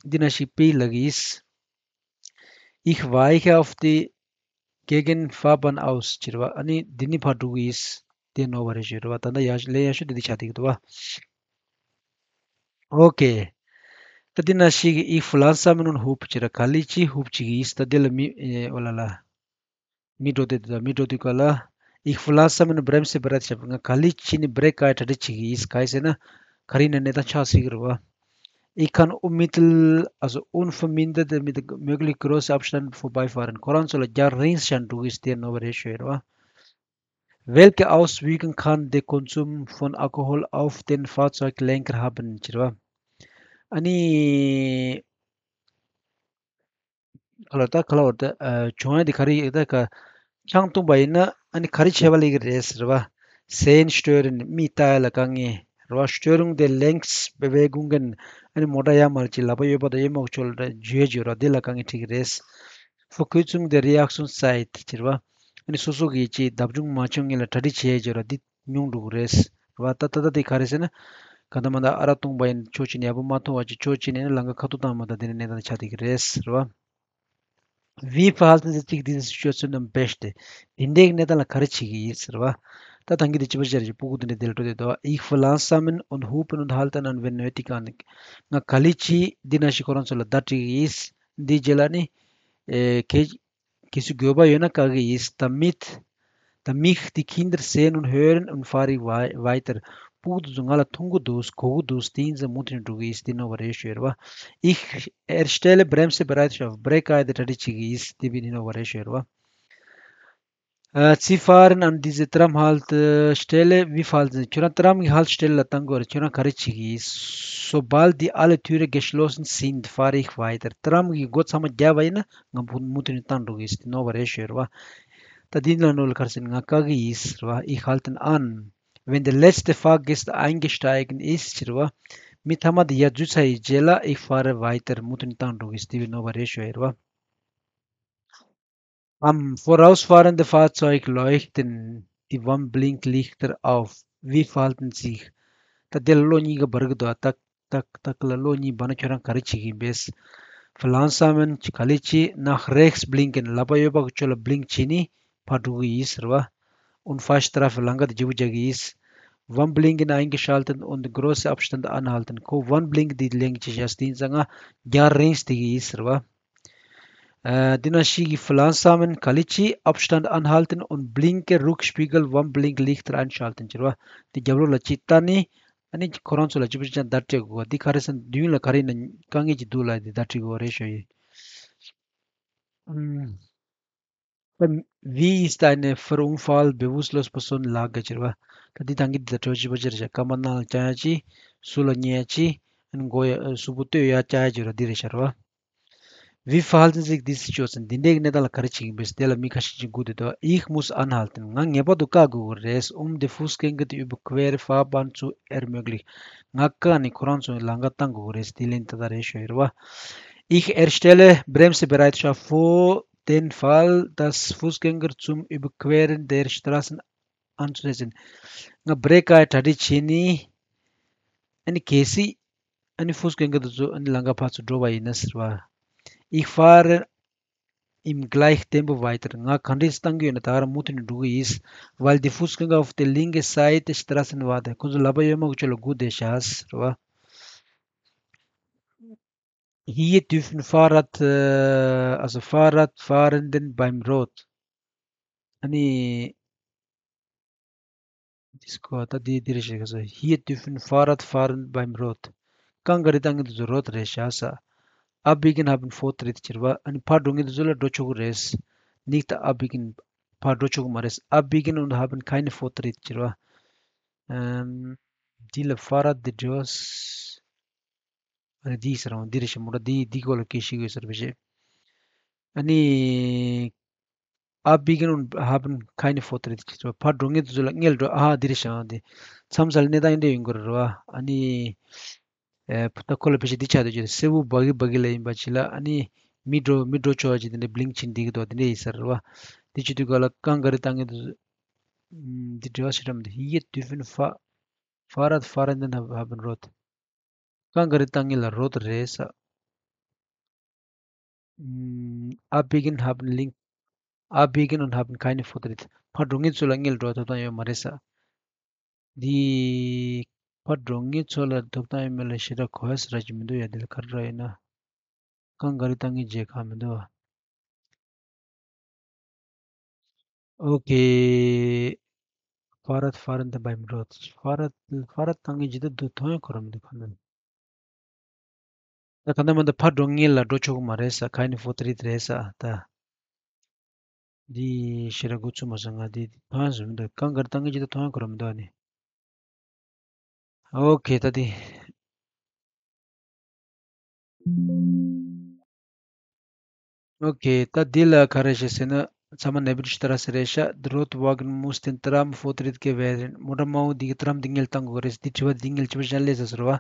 འདི་ན་ཞིག་པིས་ལབ་ཀྱི་ཡིན། Ich weiche auf die Gegenfahrbahn aus. ཅེས་པ། ཨ་ནི་འདི་ནས་ཕར་འགྲོ་གི་ཡིན། དེ་ནོར་བ་རེད་ཞུ་རེད་བ། ད་ལྟ་ཡག་ལས་ཡག་ཤོས་འདི་འདི་ཆགས་བསྡད་ཀྱི་འདུག་བ། Okay. ད་འདི་ན་ཞིག་Ich verlangsame und hupe. ཅེས་པ། ག་ལེ་ཅི་hupe བྱེད་ཀྱི་ཡིན། ད་འདི་ལ་མི་ཨེ་ཨོ་ལ་ལ། མི་འགྲོ་དུས་དང་མི་འགྲོ་དུས་ག་ལ། Ich verlangsame und bremsebereitschaft. ང་ག་ལེ་ཅི་ནི་བྷི་རེག་གཡས་གྲ་སྒྲིག་བྱེད་ཀྱི་ཡིན། ག་ཡིན་ཟེར་ན། ག་རེ་ཡིན་ན་གནས་སྟངས་ཆགས་སྲིད་ཀྱི་རེད་བ། Ich kann unmittel, also unvermindert mit möglich große Abstand vorbeifahren. ཁོ་རང་ཚོ་ལ་རྒྱང་རིང་ཞིག་འགྲོ་གི་ཡིན་ཟེར་ནོར་བ་རེད་ཞུ་ཡོད་རེད་བ། Welche Auswirkungen kann der Konsum von Alkohol auf den Fahrzeuglenker haben? ཅེས་པ། ཨ་ནི། ག་ལ་ད་ག་ལ་བར་ད་ཨ་བྱུང་ཡ་དེ་ག་རེ་ཡིན་ད་ག་ཆང་བཏུངས་པ་ཡིན་ན་ཨ་ནི་ག་རེ་བྱེད་པ་ལས་ཀྱི་རེད་ཟེར་བ། Sehenstören མིག་ལྟ་ཡ་ལ་དཀའ་ངལ་རེད་བ། Störung der Lenkbewegungen ཨ་ནི་མོ་ཊ་ཡར་མར་ཅིག་ལག་པ་གཡས་པ་དང་གཡོན་མ་གི་ཕྱོགས་ལ་འཇུ་ཡ་འཇུ་ར་འདི་ལ་དཀའ་ངལ་འཕྲད་ཀྱི་རེད། Verkürzung der Reaktionszeit ཟེར་བ། ཨ་ནི་སོ་སོ་གི་ཅིག་བརྡབ་ཆུང་མ་བྱུང་ངེས་ལ་གྲ་སྒྲིག་བྱེད་ཡ་འཇུ་ར་འདི་ཉུང་འགྲོ་གི་རེད། རེད་བ། ད་ད་ལྟ་དེ་ག་རེ་ཟེར་ན། ག་ད་མ་ད་ཨ་རག་བཏུངས་པ་ཡིན་ཕྱོགས་གཅིག་ནས་ཡག་པོ་མ་མཐོང་བ་ཅིག་ཕྱོགས་གཅིག་ནས་ནི་ལམ་ཁ་ཁ་ཐུག་བཏང་མ་ད་དེ་ནས་གནས་སྟངས་ཆགས་བསྡད་ཀྱི་རེད་ཟེར་བ། Wie verhalten Sie sich in dieser Situation am besten? དེ་འདྲའི་གནས་སྟངས་ལ་ག་རེ་བྱེད་ཀྱི་ཡིན་ཟེར་བ། ད་ད་གིན་དེ་ཅི་པ་ཅར་གྱི་སྤུ་གུ་དེ་འདྲ་དེ་ལ་འགྲོ་དེ་དོ། Ich verlangsame und hupe und halte an, wenn nötig an. ང་ག་ལེ་ཅི་འདི་ན་ཞིག་ཁོ་རང་ཚོ་ལ་བརྡ་སྤྲད་ཀྱི་ཡིན། འདི་རྗེས་ལ་ནི། ཨེ་གལ། གལ་སྲིད་དགོས་པ་ཡོད་ན་བཀག་གི་ཡིན། Damit, damit die Kinder sehen und hören und fahre ich wei- weiter. སྤུ་གུ་དེ་ཚོ་ང་ལ་མཐོང་གི་འདུག་གོ་གི་འདུག་དེ་ཡིན་ཙང་མུ་མཐུད་ནས་འགྲོ་གི་ཡིན། དེ་ནོར་བ་རེད་ཞུ་ཡོད་རེད་བ། Ich erstelle Bremsebereitschaft, བྷི་རེག་གཡས་དེ་གྲ་སྒྲིག་བྱེད་ཀྱི་ཡིན། དེ་བས་ནི་ནོར་བ་རེད་ཞུ་ཡོད་རེད་བ། Äh, Sie fahren an diese Tramhaltestelle, wie verhalten Sie sich? ཁྱོད་རང་Tram གི་Haltestelle ལ་བཏང་དགོས་རེད། ཁྱོད་རང་ག་རེ་བྱེད་ཀྱི་ཡིན། Sobald die alle Türen geschlossen sind, fahre ich weiter. Tram གི་སྒོ་ཚང་མ་བརྒྱབ་པ་ཡིན་ན་ང་མུ་མུ་མཐུད་ནས་བཏང་འགྲོ་གི་ཡིན་ཟེར་ནོར་བ་རེད་ཞུ་ཡོད་རེད་བ། ད་འདི་ལ་ནོར་ལ་ག་རེ་ཟེར་ན་ང་བཀག་གི་ཡིན་ཟེར་བ། Ich halte an, wenn der letzte Fahrgast eingestiegen ist ཟེར་བ། མི་ཐ་མ་དེ་ཡར་འཛུལ་ཚར་ཡི་རྗེས་ལ། Ich fahre weiter, མུ་མཐུད་ནས་བཏང་འགྲོ་གི་ཡིན་ཟེར་དེ་བས་ནོར་བ་རེད་ཞུ་ཡོད་རེད་བ། Am vorausfahrenden Fahrzeug leuchten die Warnblinklichter auf. Wie verhalten Sie sich? ད་དེ་ལ་གློག་གཉིས་ཀ་འབར་གི་འདུག་ཏག་ཏག་ཏག་ལ་གློག་གཉིས་འབར་ན་ཁྱོད་རང་ག་རེ་བྱེད་ཀྱི་ཡིན་པས། Verlangsamen ག་ལེ་ཅི། Nach rechts blinken ལག་པ་གཡས་པ་གི་ཕྱོགས་ལ་blink བྱས་ནས་ཕར་འགྲོ་གི་ཡིན་ཟེར་བ། Und fahrstrafe ལམ་ཁ་དེ་བརྗེ་པོ་རྒྱག་གི་ཡིན། Warnblinken eingeschalten und große Abstand anhalten. ཁོ་Warnblink འདི་ལེན་གྱི་བྱས་ཏེ་ཡིན་ཙང་ང་རྒྱང་རིང་བསྡད་ཀྱི་ཡིན་ཟེར་བ། ཨ། འདི་ན་ཞིག་གི Flammen kann ich Abstand anhalten und blinke Rückspiegel Warnblinklichter einschalten ཟེར་བ། འདི་རྒྱབ་ལོགས་ལ་གཅིག་བལྟས་ནས། ཨ་ནི་ཁོ་རང་ཚོ་ལ་གཅིག་པུ་གཅིག་ཀྱང་བརྡ་སྤྲད་དགོས། འདི་ག་རེ་ཟེར་ན་མདུན་ལ་ག་རེ་ཡིན་ན་དཀའ་ངལ་ཅིག་འདུག་ལབ་འདི་བརྡ་སྤྲད་དགོས་རེད་ཞུ་ཡི། ཨུམ། Wie ist eine Verunfall bewusstlos Person Lage ཟེར་བ། ད་འདི་དང་གི་འདི་དང་གྲོས་ཅི་པ་ཅི་རེད་ཤག་རྐང་པ་ནང་ལ་བཅག་ཡ་ཅི། ཟུར་ལ་ཉལ་ཡ་ཅི། ཨ་ནི་མགོ་ཡ་གཟུགས་པོ་ལྟོས་ཡ་བཅག་ཡ་ཅི་ར་འདི་རེད་ཤག་ར་བ། Wie verhalten sich die Situation? འདི་འདྲའི་གནས་སྟངས་ལ་ག་རེ་བྱེད་ཀྱི་ཡིན་པས་དེ་ལ་མི་ཁ་ཤས་ཅིག་སྒུག་བསྡད་འདུག Ich muss anhalten. ང་ངེས་པར་དུ་བཀག་དགོས་ཀྱི་རེད། Um die Fußgänger die Überquerung fahren zu ermöglichen. ང་བཀག་ནས་ཁོ་རང་ཚོའི་ལམ་ཁ་བཏང་དགོས་ཀྱི་རེད། དེ་ལན་ཏག་ཏག་རེད་ཞུ་ཡི་རེད་བ། Ich erstelle Bremsbereitschaft für den Fall, dass Fußgänger zum Überqueren der Straßen anzusetzen. ང་བྷི་རེག་བཀག་གྲ་སྒྲིག་བྱས་ནས། ཨ་ནི་གལ་སྲིད། ཨ་ནི་Fußgänger དེ་ཚོ་ཨ་ནི་ལམ་ཁ་ཕར་ཚུར་འགྲོ་བ་ཡིན་ན་ཟེར་བ། Ich fahre im gleichen Tempo weiter. ང་ག་འདྲས་བཏང་གི་ཡོད་ན་ད་ག་རང་མུ་མཐུད་ནས་འགྲོ་གི་ཡིན། Weil die Fußgänger auf der linken Seite Straßenrand. ཁོ་ཚོ་ལག་པ་གཡོན་མ་གི་ཕྱོགས་ལ་སྒུག་བསྡད་ཤག་ཟེར་བ། Hier dürfen Fahrrad, äh, also Fahrradfahrenden beim Rot. ཨ་ནི། འདི་སྐོར་ད་འདི་འདི་རེད་ཤག་ཟེར། Hier dürfen Fahrradfahrende beim Rot. རྐང་ག་རེ་བཏང་གི་འདུག་ཟེར། Rot རེད་ཤག་ཟེར། Abbiegen haben Vortritt ཟེར་བ། ཨ་ནི་ཕར་འགྲོ་མཁན་དེ་ཚོ་ལ་འགྲོ་ཆོག་གི་རེད། Nicht abbiegen. ཕར་འགྲོ་ཆོག་གི་མ་རེད། Abbiegen und haben keinen Vortritt ཟེར་བ། ཨམ། འདི་ལ་Fahrrad འདི་འབྲི་བ། ཨ་ནི་འདི་ཟེར་བ་འདི་རེད་ཤག་མོ་ཊ་འདི་འདི་སྐོར་ལ་སྐད་ཤེས་ཡོད་ཟེར་བ་ཞེས། ཨ་ནི། Abbiegen und haben keine Vortritt ཟེར་བ། ཕར་འགྲོ་མཁན་དེ་ཚོ་ལ་སྔོན་འགྲོ། ཨ་འདི་རེད་ཤག་འདི། མཚམས་ས་ལ་གནས་སྟངས་འདི་འདྲ་ཡོང་གི་རེད་བ། ཨ་ནི། ཨེ། ད་ཁོ་ལ་ཕལ་ཆེར་འདི་ཆགས་འདུག་ཅེས། སེར་པོ་སྦ་གི་སྦ་གི་ལ་ཡིན་པ་ཅིག་ལ། ཨ་ནི། མི་འགྲོ་མི་འགྲོ་ཆོག་ཅིག་དེ་འདྲ་Blink བྱེད་འདི་གི་འདུག་དེ་འདྲ་ཡིན་ས་རེད་བ། དེ་བྱེད་དུས་ག་ལ་རྐང་ག་རེ་བཏང་གི་འདུག་འདི་འབྲི་བ་ཞིག་རམ་འདི། Hier dürfen Fa- Fahrradfahrenden haben Rot. རྐང་ག་རེ་བཏང་མཁན་ལ་Rot རེད་ཟེར། ཨམ། Abbiegen haben link- Abbiegen und haben keine Vortritt. ཕར་འགྲོ་མཁན་ཚོ་ལ་སྔོན་འགྲོ་ཐོབ་ཐང་ཡོད་མ་རེད་ཟེར། འདི། ཕར་འགྲོ་མཁན་ཚོ་ལ་ཐོབ་ཐང་ཡོད་མེད་ལ་ཞེ་དྲག་གོ་ཡ་ཟེར་ར་ཅིག་མི་འདུག་ཡ། འདི་ལ་ག་རེ་ར་ཡིན་ན། རྐང་ག་རེ་བཏང་མཁན་བྱེད་ག་མི་འདུག Okay. Fahrradfahrende beim Rot. Fahrrad Fahrrad བཏང་མཁན་ཇི་ལྟར་འདུག་མཐོང་ཡ་ཁོ་རང་མི་འདུག་ག་ནས། ད་ག་ནས་མ་ད་ཕར་འགྲོ་མཁན་ལ་འགྲོ་ཆོག་གི་མ་རེད་ཟེར། keine Vortritt རེད་ཟེར་ད། འདི་ཞེ་དྲག་འགོ་ཚུགས་མ་སོང་། ང་འདི་མཐོང་ཡ་བཟོ་མི་འདུག་རྐང་ག་རེ་བཏང་མཁན་ཇི་ལྟར་མཐོང་ཡ་ཁོ་རང་མི་འདུག་ཨ་ནི། Okay ད་འདི། Okay ད་འདི་ལ་ག་རེ་བྱེད་ཟེར་ན། ཚང་མ་Nebenstraße རེད་ཤག Der Radwagen muss dem Tram Vortritt gewähren. མོ་ཊ་དམར་པོ་འདི་གི་ཏྲམ་འདི་སྔོན་ལ་བཏང་དགོས་རེད། འདི་དྲི་བ་འདི་སྔོན་ལ་ཅི་པ་ཞིག་སླེབས་ས་ཟེར་བ།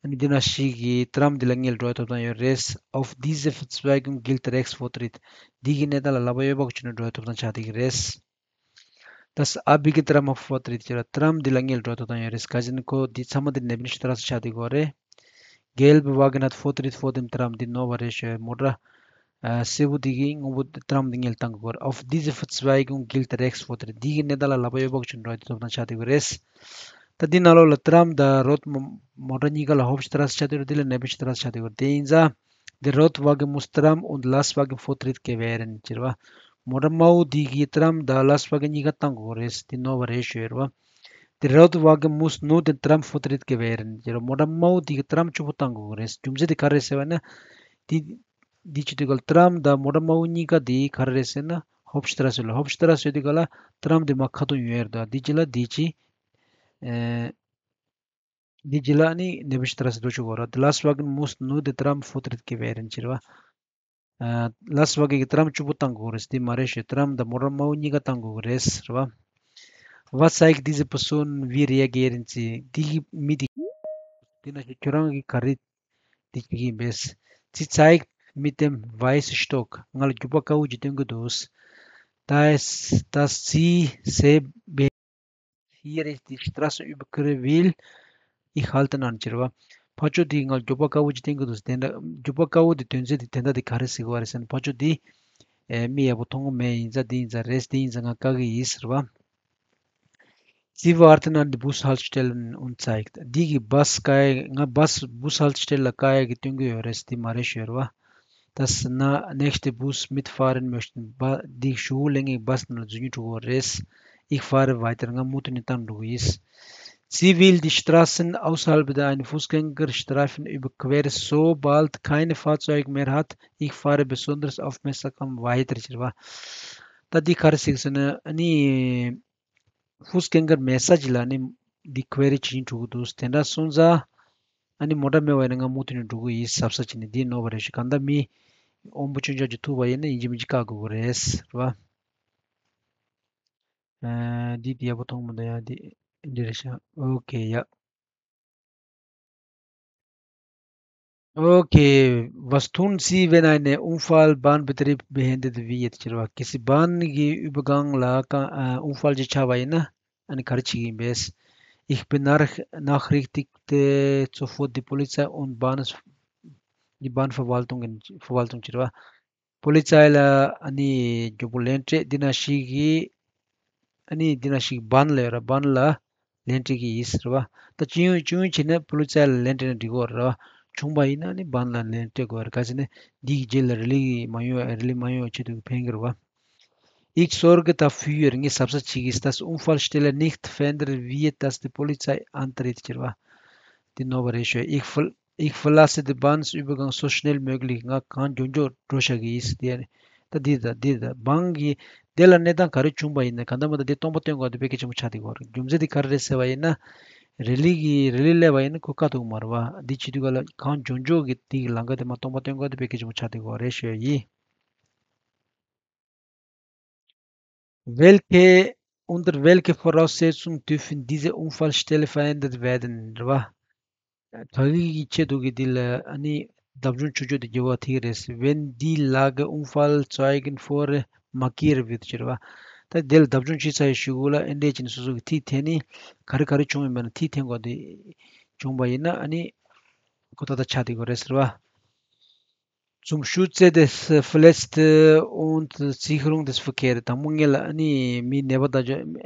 ཨ་ནི་འདི་ན་ཞིག་གི་ཏྲམ་འདི་ལ་སྔོན་ལ་འགྲོ་ཡ་ཐོབ་ཐང་ཡོད་རེད། Auf dieser Verzweigung gilt Rechtsvortritt. འདི་གི་གནས་སྟངས་ལ་ལག་པ་གཡས་པ་གི་ཕྱོགས་ནས་འགྲོ་ཡ་ཐོབ་ཐང་ཆགས་བསྡད་ཀྱི་རེད། Das Abbiegen Tram hat Vortritt ཟེར་བ། ཏྲམ་འདི་ལ་སྔོན་ལ་འགྲོ་ཐོབ་ཐང་ཡོད་རེད། ག་ཅི་ན་ཁོ་འདི་ཚང་མ་འདི་Nebenstraße ཆགས་བསྡད་ཀྱི་ཡོད་རེད། Gelbe Wagen hat Vortritt vor dem Tram. འདི་ནོར་བ་རེད་ཞུ། མོ་ཊ་ཨ་སེར་པོ་འདི་གིས་སྔོན་པོ་ཏྲམ་འདི་སྔོན་ལ་བཏང་དགོས་ཀྱི་ཡོད་རེད། Auf dieser Verzweigung gilt Rechtsvortritt. འདི་གི་གནས་སྟངས་ལ་ལག་པ་གཡས་པ་གི་ཕྱོགས་འགྲོ་ཡ་ཐོབ་ཐང་ཆགས་བསྡད་ཀྱི་ཡོད་རེད། ད་འདི་ནང་ལོགས་ལ་ཏྲམ་དང་Rot མོ- མོ་ཊ་གཉིས་ཀ་ལ་Hauptstraße ཆགས་བསྡད་ཀྱི་ཡོད་རེད། འདི་ལ་Nebenstraße ཆགས་བསྡད་ཀྱི་ཡོད་རེད། དེ་ཡིན་ཙང་། Der Radwagen muss Tram und Lastwagen Vortritt gewähren ཟེར་བ། མོ་ཊ་དམར་པོ་འདི་གིས་ཏྲམ་དང་Lastwagen གཉིས་ཀ་བཏང་དགོས་རེད། འདི་ནོར་བ་རེད་ཞུ་ཡོད་རེད་བ། Der Radwagen muss nur dem Tram Vortritt gewähren ཟེར་བ། མོ་ཊ་དམར་པོ་འདི་གིས་ཏྲམ་གཅིག་པོ་བཏང་དགོས་རེད། རྒྱུ་མཚན་དེ་ག་རེ་རེད་ཟེར་བ་ན། འདི་འདི་བྱེད་དུས་ག་ལ་ཏྲམ་དང་མོ་ཊ་དམར་པོ་གཉིས་ཀ་འདི་ག་རེ་རེད་ཟེར་ན་Hauptstraße ལ། Hauptstraße ཡོད་དུས་ག་ལ་ཏྲམ་འདི་མར་ཁ་ཐུག་ཡོང་ཡ་རེད་དོ། འདི་གཅིག་ལ་འདི་གཅིག་ཨེ། འདི་གཅིག་ལ་ནི་Nebenstraße འགྲོ་ཆོག་གི་རེད། Der Lastwagen muss nur dem Tram Vortritt gewähren ཟེར་བ། ཨ། Lastwagen གིས་ཏྲམ་གཅིག་པོ་བཏང་དགོས་རེད། འདི་མ་རེད་ཞུ། ཏྲམ་དང་མོ་ཊ་དམར་པོ་གཉིས་ཀ་བཏང་དགོས་རེད་ཟེར་བ། Was zeigt diese Person, wie reagieren sie? འདི་གི་མི་འདི་འདི་ན་ཞིག་ཁྱོད་རང་གིས་ག་རེ་འདི་བྱེད་ཀྱི་ཡིན་པས། Sie zeigt mit dem weißen Stock. ང་ལ་རྒྱུག་པ་དཀར་པོ་ཅིག་སྟོན་གྱི་འདུག Das, dass sie sehr be- hier ist die Straße überqueren will, ich halten an ཟེར་བ། ཕར་ཕྱོགས་འདིས་ང་ལ་རྒྱུག་པ་དཀར་པོ་ཅིག་སྟོན་གྱི་འདུག་དེ་འདྲ་རྒྱུག་པ་དཀར་པོ་འདི་དོན་ཚན་འདི་དེ་འདྲ་འདི་ག་རེ་ཟེར་གྱི་ཡོད་རེད་ཟེར་ན། ཕར་ཕྱོགས་འདི་ཨེ་མི་ཡག་པོ་མཐོང་གི་མེད། ཡིན་ཙང་འདི་ཡིན་ཙང་རེད། འདི་ཡིན་ཙང་ང་བཀག་གི་ཡིན་ཟེར་བ། Sie warten an der Bushaltestelle und zeigt. འདི་གིས་བཱས་བཀག་ཡ། ང་བཱས་Bushaltestelle ལ་བཀག་ཡ་གི་སྟོན་གྱི་ཡོད་རེད། འདི་མ་རེད་ཞུ་ཡ་རེད་བ། dass der nächste Bus mitfahren möchte. འདི་གཞུག་གུ་སླེབས་མཁན་གྱི་བཱས་ནང་ལ་འཛུལ་སྙིང་བྲོ་གི་རེད། Ich fahre weiter. ང་མུ་མཐུད་ནས་བཏང་འགྲོ་གི་ཡིན། Sie will die Straßen außerhalb der einen Fußgängerstreifen überqueren, sobald keine Fahrzeuge mehr hat. Ich fahre besonders aufmerksam weiter. ཟེར་བ། ད་འདི་ག་རེ་ཟེར་གྱི་ཟེར་ན། ཨ་ནི་Fußgängermessage ལ་ནི་འདི་ཁོ་རེ་བྱིན་འགྲོ་གི་འདུག་དེ་འདྲ་སོང་ཙང་ཨ་ནི་མོ་ཊ་མེད་པ་ཡིན་ན་ང་མུ་མཐུད་ནས་འགྲོ་གི་ཡིན། གཟབ་གཟབ་བྱས་ནས་འདི་ནོར་བ་རེད་ཤག་གང་ལྟར་མི་དབང་པོ་སྐྱོན་ཅན་ཅིག་ཐུག་པ་ཡིན་ན་ཡིན་གཅིག་མིན་གཅིག་བཀག་དགོས་ཀྱི་རེད། རེད་བ། ཨ། འདི་འདི་ཡག་པོ་མཐོང་མི་འདུག་ཡ། འདི་འདི་རེད་ཤག་ཨོ་ཁེ་ཡ། Okay, was tun Sie, wenn ein Unfall, Bahnbetrieb beendet wird? ཟེར་བ། གལ་སྲིད་བཱན་གྱི་ཨུ་པ་གང་ལ་ཀ- ཨ། Unfall ཅིག་ཆགས་པ་ཡིན་ན་ཨ་ནི་ག་རེ་བྱེད་ཀྱི་ཡིན་པས། Ich benachrichtigte sofort die Polizei und Bahn- die Bahnverwaltung. Verwaltung ཟེར་བ། པོ་ལི་ཙའི་ལ་ཨ་ནི་མགྱོགས་པོ་ལན་སྤྲད། འདི་ན་ཞིག་གིས་ཨ་ནི་འདི་ན་ཞིག་བཱན་ལ་ཡོད་ར། བཱན་ལ་ལན་སྤྲད་ཀྱི་ཡིན་ཟེར་བ། ད་སྤྱི་ཡོངས་སྤྱི་ཡོངས་བྱས་ན་པོ་ལི་ཙའི་ལ་ལན་སྤྲད་ན་འགྲིག་གི་རེད་བ། བྱུང་བ་ཡིན་ན་ནི་བཱན་ལ་ལན་སྤྲད་དགོས་རེད། ག་ཅི་ནས་འདིའི་རྗེས་ལ་རི་ལི་མ་ཡོང་། རི་ལི་མ་ཡོང་ཆེད་དུ་ཕན་གྱི་རེད་བ། Ich sorge dafür. ངས་གཟབ་གཟབ་བྱེད་ཀྱི་ཡིན། Dass Unfallstelle nicht verändert wird, dass die Polizei antritt. ཟེར་བ། འདི་ནོར་བ་རེད་ཤག Ich ver- Ich verlasse den Bahnübergang so schnell möglich. ང་གང་མགྱོགས་མགྱོགས་འགྲོ་བཞག་གི་ཡིན་ཟེར་ཏེ། ད་འདི་ད་འདི་ད་བཱན་གྱི་དེ་ལ་གནས་སྟངས་ག་རེ་བྱུང་བ་ཡིན་ན་གང་ལྟར་མ་ལྟར་འདི་སྟོང་པ་སྟོན་དགོས་པ་དེ་དཔེ་གལ་ཆེན་པོ་ཆགས་བསྡད་ཀྱི་ཡོད་རེད། རྒྱུ་མཚན་དེ་ག་རེ་རེད་ཟེར་བ་ཡིན་ན། རི་ལི་གི་རི་ལི་སླེབས་པ་ཡིན་ན་ཁོ་བཀག་ཐུབ་ཀྱི་མ་རེད་བ། འདི་བྱེད་དུས་ག་ལ་གང་མགྱོགས་མགྱོགས་ཀྱི་དེ་གི་ལམ་ཁ་དེ་མར་སྟོང་པ་སྟོན་དགོས་པ་དེ་དཔེ་གལ་ཆེན་པོ་ཆགས་བསྡད་ཀྱི་ཡོད་རེད་ཞུ་ཡ་ཡིན། Welche, unter welche Voraussetzung dürfen diese Unfallstelle verändert werden? རེད་བ། ག་གི་ཆེད་དུ་གི་འདི་ལ་ཨ་ནི་བརྡབ་ཆུང་ཆུང་ཆུང་དེ་རྒྱབ་པ་དེ་རེད། Wenn die Lage Unfallzeugen vorher markiert wird. ཟེར་བ། ད་དེ་ལ་བརྡབ་ཆུང་བྱས་ཚར་བའི་གཞུག་གུ་ལ་ཨེ་འདྲས་བྱས་ནས་སོ་སོ་གི་ཐིག་འཐེན་ནས་ག་རེ་ག་རེ་བྱུང་ཡོད་མེད་ལ་ཐིག་འཐེན་དགོས་དེ་བྱུང་བ་ཡིན་ན་ཨ་ནི་ཁོ་ད་ལྟ་ཆགས་བསྡད་དགོས་རེད་ཟེར་བ། Zum Schutze des Verletzten und Sicherung des Verkehrs. དང་པོ་ངེད་ལ་ཨ་ནི་མི་ནད་པ་དང་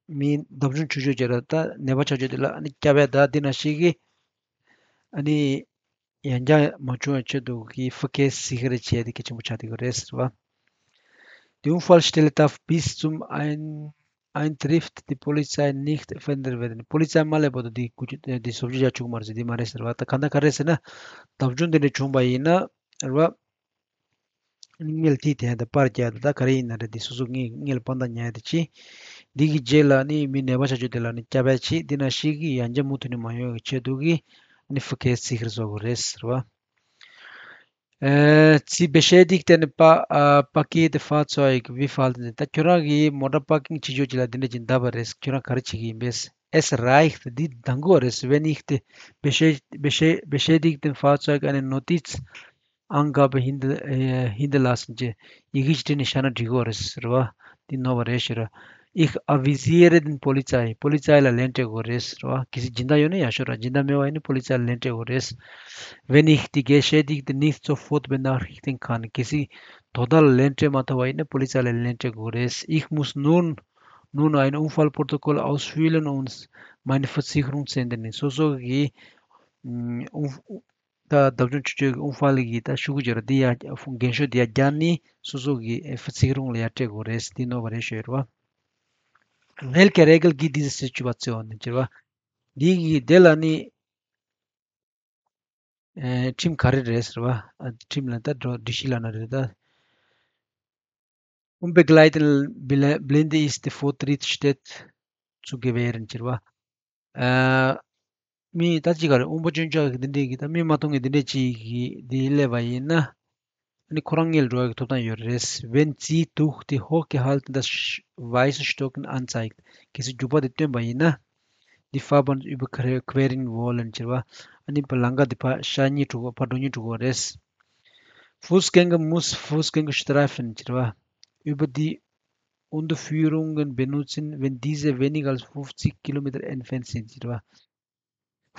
མི་བརྡབ་ཆུང་ཆུང་ཆུང་བྱས་ར་ད་ནད་པ་ཆགས་ཆོག་དེ་ལ་ཨ་ནི་སྐྱབས་ཡ་ད་འདི་ན་ཞིག་གི་ཨ་ནི་ཡང་བསྐྱར་མ་བྱུང་བའི་ཆེད་དུ་གི་Verkehrssicherheit བྱས་ཏེ་གལ་ཆེན་པོ་ཆགས་བསྡད་ཀྱི་རེད་ཟེར་བ། Die Unfallstelle darf bis zum Ein- Eintritt die Polizei nicht verändert werden. པོ་ལི་ཙའི་མ་སླེབས་བར་དུ་འདི་བཟོ་བཅོས་བྱ་ཆོག་གི་མ་རེད་ཟེར། འདི་མ་རེད་ཟེར་བ། ད་གང་ལྟར་ག་རེ་ཟེར་ན། བརྡབ་ཆུང་འདི་འདྲ་བྱུང་བ་ཡིན་ན་རེད་བ། སྔོན་ལ་ཐིག་འཐེན་དང་པར་རྒྱག་དང་ད་ག་རེ་ཡིན་ན་རེད། འདི་སོ་སོ་སྔོན་ལ་དཔང་རྟགས་ཉར་ཡ་དེ་བྱེད། འདི་གི་རྗེས་ལ་ནི་མི་ནད་པ་ཆགས་ཆོག་དེ་ལ་ནི་སྐྱབས་ཡ་བྱེད། འདི་ན་ཞིག་གི་ཡང་བསྐྱར་མུ་མཐུད་ནས་མ་ཡོང་བའི་ཆེད་དུ་གི་ནི་Verkehrssicherheit བཟོ་དགོས་རེད་ཟེར་བ། Äh, Sie beschädigt ein Pa- äh, parkiertes Fahrzeug, wie verhalten Sie? ད་ཁྱོད་རང་གིས་མོ་ཊ་པར་ཀིང་བྱེད་ཆོག་ཅིག་ལ་འདི་འདྲ་ཅིག་བརྡབས་པ་རེད། ཁྱོད་རང་ག་རེ་བྱེད་ཀྱི་ཡིན་པས། Es reicht, འདི་འདང་གི་རེད། Wenn ich die beschä- beschä- beschädigten Fahrzeug eine Notiz- Angabe hinter- äh, hinterlassen ཅེས་ཡི་གེ་ཅིག་བྲིས་ནས་བཞག་ན་འགྲིག་གི་རེད་ཟེར་བ། འདི་ནོར་བ་རེད་ཟེར། Ich avisiere die Polizei. པོ་ལི་ཙའི་ལ་ལན་སྤྲད་དགོས་རེད་ཟེར་བ། གལ་སྲིད་སྦྱིན་བདག་ཡོད་ན་ཡག་ཤོས་རེད། སྦྱིན་བདག་མེད་པ་ཡིན་ན་པོ་ལི་ཙའི་ལ་ལན་སྤྲད་དགོས་རེད། Wenn ich die Geschädigten nicht sofort benachrichtigen kann. གལ་སྲིད་དོ་བདག་ལ་ལན་སྤྲད་མ་ཐུབ་པ་ཡིན་ན་པོ་ལི་ཙའི་ལ་ལན་སྤྲད་དགོས་རེད། Ich muss nun, nun ein Unfallprotokoll ausfüllen und meine Versicherung senden. སོ་སོ་གི་ཨུམ། ད་བརྡབ་ཆུང་ཆུང་ཆུང་གི་ཨུམ་ཧྥ་ལི་གི་ད་ཤོག་གུ་ཅིག་ར་འདི་ཡ་འགེངས་ཤོག་འདི་ཡ་རྒྱག་ནི་སོ་སོ་གི་ཨེ་ཧྥི་ཚིག་རུང་ལ་ཡ་སྤྲད་དགོས་རེད། འདི་ནོར་བ་རེད་ཞུ་ཡོད་རེད་བ། Welche Regel gilt diese Situation ཟེར་བ། འདི་གི་དེ་ལ་ནི་ཨེ་ཁྲིམས་ག་རེ་རེད་ཟེར་བ། ཨ་ཁྲིམས་ལ་ད་འགྲོ་སྒྲིག་གཞི་ལ་ན་རེད་ད། Unbegleitete Blinde ist Vortritt steht zu gewähren ཟེར་བ། ཨ། མི་ད་ཅི་ག་རེ་དབང་པོ་སྐྱོན་ཅན་གྱི་འདི་འདྲས་ཀྱི་ད་མི་མ་མཐོང་གི་འདི་འདྲས་ཅིག་གི་འདི་སླེབས་པ་ཡིན་ན། ཨ་ནི་ཁོ་རང་སྔོན་ལ་འགྲོ་ཡག་གི་ཐོབ་ཐང་ཡོད་རེད། Wenn sie durch die hochgehaltene das weiße Stück anzeigt. གལ་སྲིད་རྒྱུག་པ་དེ་སྟོན་པ་ཡིན་ན། Die Fahrbahn überqueren wollen ཟེར་བ། ཨ་ནི་ལམ་ཁ་འདི་ཕར་ཤར་སྙིང་བྲོ་གི་ཕར་འགྲོ་སྙིང་བྲོ་གི་རེད། Fußgänger muss Fußgängerstreifen ཟེར་བ། Über die Unterführungen benutzen, wenn diese weniger als fünfzig Kilometer entfernt sind ཟེར་བ།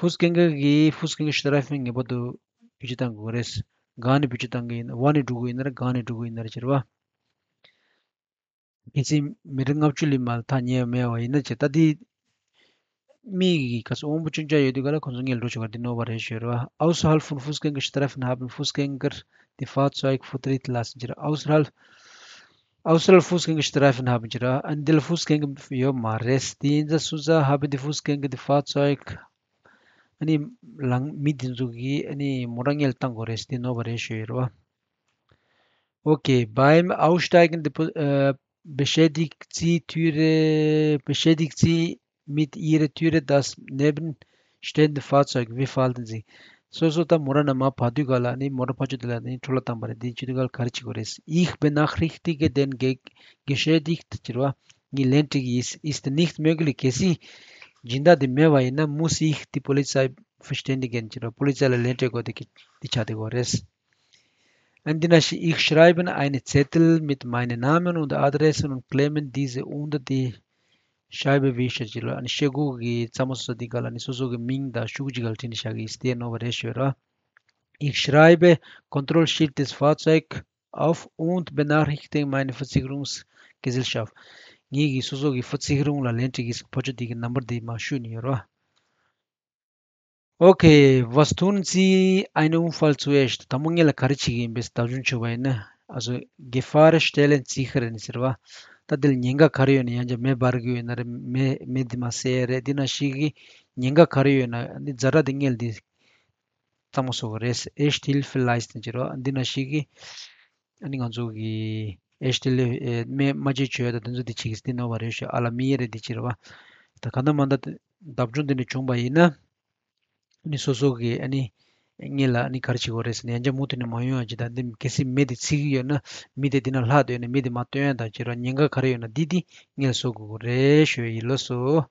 Fußgänger གིས་Fußgängerstreifen ངེས་པར་དུ་བེད་སྤྱོད་གཏང་དགོས་རེད། སྒང་ནས་བེད་སྤྱོད་གཏང་གི་ཡིན། འོག་ནས་འགྲོ་གི་ཡིན་ན་རེད། སྒང་ནས་འགྲོ་གི་ཡིན་ན་རེད་ཟེར་བ། གལ་སྲིད་མི་ཊར་ལྔ་བཅུ་ལས་མར་ཐག་ཉེ་བ་མེད་པ་ཡིན་ན་ཅེ་ད་འདི་ མི་གི་ག་ཚོད་དབང་པོ་ཅུང་ཅག་ཡོད་དུས་ག་ལ་ཁོང་ཚོ་ངེད་འགྲོ་ཆོག་ག་འདི་ནོར་བ་རེད་ཞུ་རོ། Außerhalb von Fußgängerstreifen haben Fußgänger die Fahrzeuge vertritt lassen ཟེར། Außerhalb Außerhalb Fußgängerstreifen haben ཟེར་རོ། ཨ་ནི་འདི་ལ་Fußgänger ཡོད་མ་རེད། དེ་ཡིན་ཙང་སུ་ཟ་haben die Fußgänger die Fahrzeuge ཨ་ནི་ལང་མི་འདི་ཚོ་གིས་ཨ་ནི་མོ་ཊ་ངེད་ལ་བཏང་དགོས་རེད། འདི་ནོར་བ་རེད་ཞུ་ཡོད་རོ། Okay, beim Aussteigen die, äh, beschädigt sie Türe, beschädigt sie mit ihrer Türe das nebenstehende Fahrzeug. Wie verhalten sie? སོ་སོ་ད་མོ་ཊ་ནང་མར་བབས་དུས་ག་ལ་ནི་མོ་ཊ་ཕར་ཕྱོགས་དེ་ལ་ནི་འཕྲོ་བརླག་བཏང་པ་རེད། འདི་བྱེད་དུས་ག་ལ་ག་རེ་བྱེད་དགོས་རེད། Ich benachrichtige den Ge- Geschädigten ཟེར་བ། ངས་ལན་སྤྲད་ཀྱི་ཡིན། Ist nicht möglich གལ་སྲིད་སྦྱིན་བདག་དེ་མེད་པ་ཡིན་ན། Muss ich die Polizei verständigen ཟེར་བ། པོ་ལི་ཙི་ལ་ལན་སྤྲད་དགོས། དེ་གི་དེ་ཆགས་བསྡད་ཡོད་རེད། ཨ་ནི་འདི་ན་ཞིག Ich schreibe einen Zettel mit meinem Namen und Adresse und klemme diese unter die Scheibenwischer ཟེར་ལ། ཨ་ནི་ཤེལ་སྒོ་གི་རྩ་མོ་སོ་སོ་འདི་ག་ལ་ནི་སོ་སོ་གི་མིང་དང་ཤོག་གུ་ཅིག་ག་ལ་བྲིས་ནས་བཞག་གི་ཡིན། དེ་ནོར་བ་རེད་ཞུ་ར། Ich schreibe Kontrollschild des Fahrzeugs auf und benachrichtige meine Versicherungsgesellschaft. ངེད་ཀྱི་སོ་སོ་གི་ཕུ་ཚིག་རུང་ལ་ལན་སྤྲད་ཀྱི་ཕོ་ཆོ་འདི་གི་ནམ་བར་འདི་མར་ཞུས་ནས་ཡོད་ར། Okay, was tun Sie einen Unfall zuerst? དང་པོ་ངེད་ལ་ག་རེ་བྱེད་ཀྱི་ཡིན་པས་བདག་སྐྱོང་བྱུང་བ་ཡིན་ན། Also, Gefahrstellen sichern ཟེར་བ། ད་འདི་ལ་ཉེན་ཁ་ག་རེ་ཡོད་ན། ཡང་ཅིག་མེ་འབར་གྱི་ཡོད་ན་རེད། མེ་མེ་འདི་མར་བསད་རེད། འདི་ན་ཞིག་གི་ཉེན་ཁ་ག་རེ་ཡོད་ན་འདི་ཛ་དྲག་འདི་ངེད་ལ་འདི་གཙང་མ་བཟོ་གི་རེད། Erste Hilfe leisten ཟེར་བ། འདི་ན་ཞིག་གི་ཨ་ནི་ང་ཚོ་གི་Erste Hilfe མེ་མ་བྱེད་བྱོས་དང་དེ་ཚོ་འདི་བྱེད་ཀྱི་འདི་ནོར་བ་རེད་ཞུ། Alarmieren འདི་བྱེད་རེད་བ། ད་ག་ན་མ་ད་བདག་སྐྱོང་འདི་ནས་བྱུང་བ་ཡིན་ན། ཨ་ནི་སོ་སོ་གི་ཨ་ནི་ངེད་ལ་ཨ་ནི་ག་རེ་བྱེད་དགོས་རེད་ཟེར་ན། ཡང་ཅིག་མུ་མཐུད་ནས་མ་ཡོང་ཡ་ཅིག་དང་། འདི་གལ་སྲིད་མེ་དེ་ཚིག་གི་ཡོད་ན་མེ་དེ་འདི་ན་ལྷག་བསྡད་ཡོད་ན་མེ་དེ་མར་བཏོན་ཡ་དང་བྱེད་རོགས། ཉེན་ཁ་ག་རེ་ཡོད་ན་འདི་འདི་ངེད་ལ་བཟོ་དགོས་རེད་ཞུ་ཡ་ཡིན། ལགས་སོ།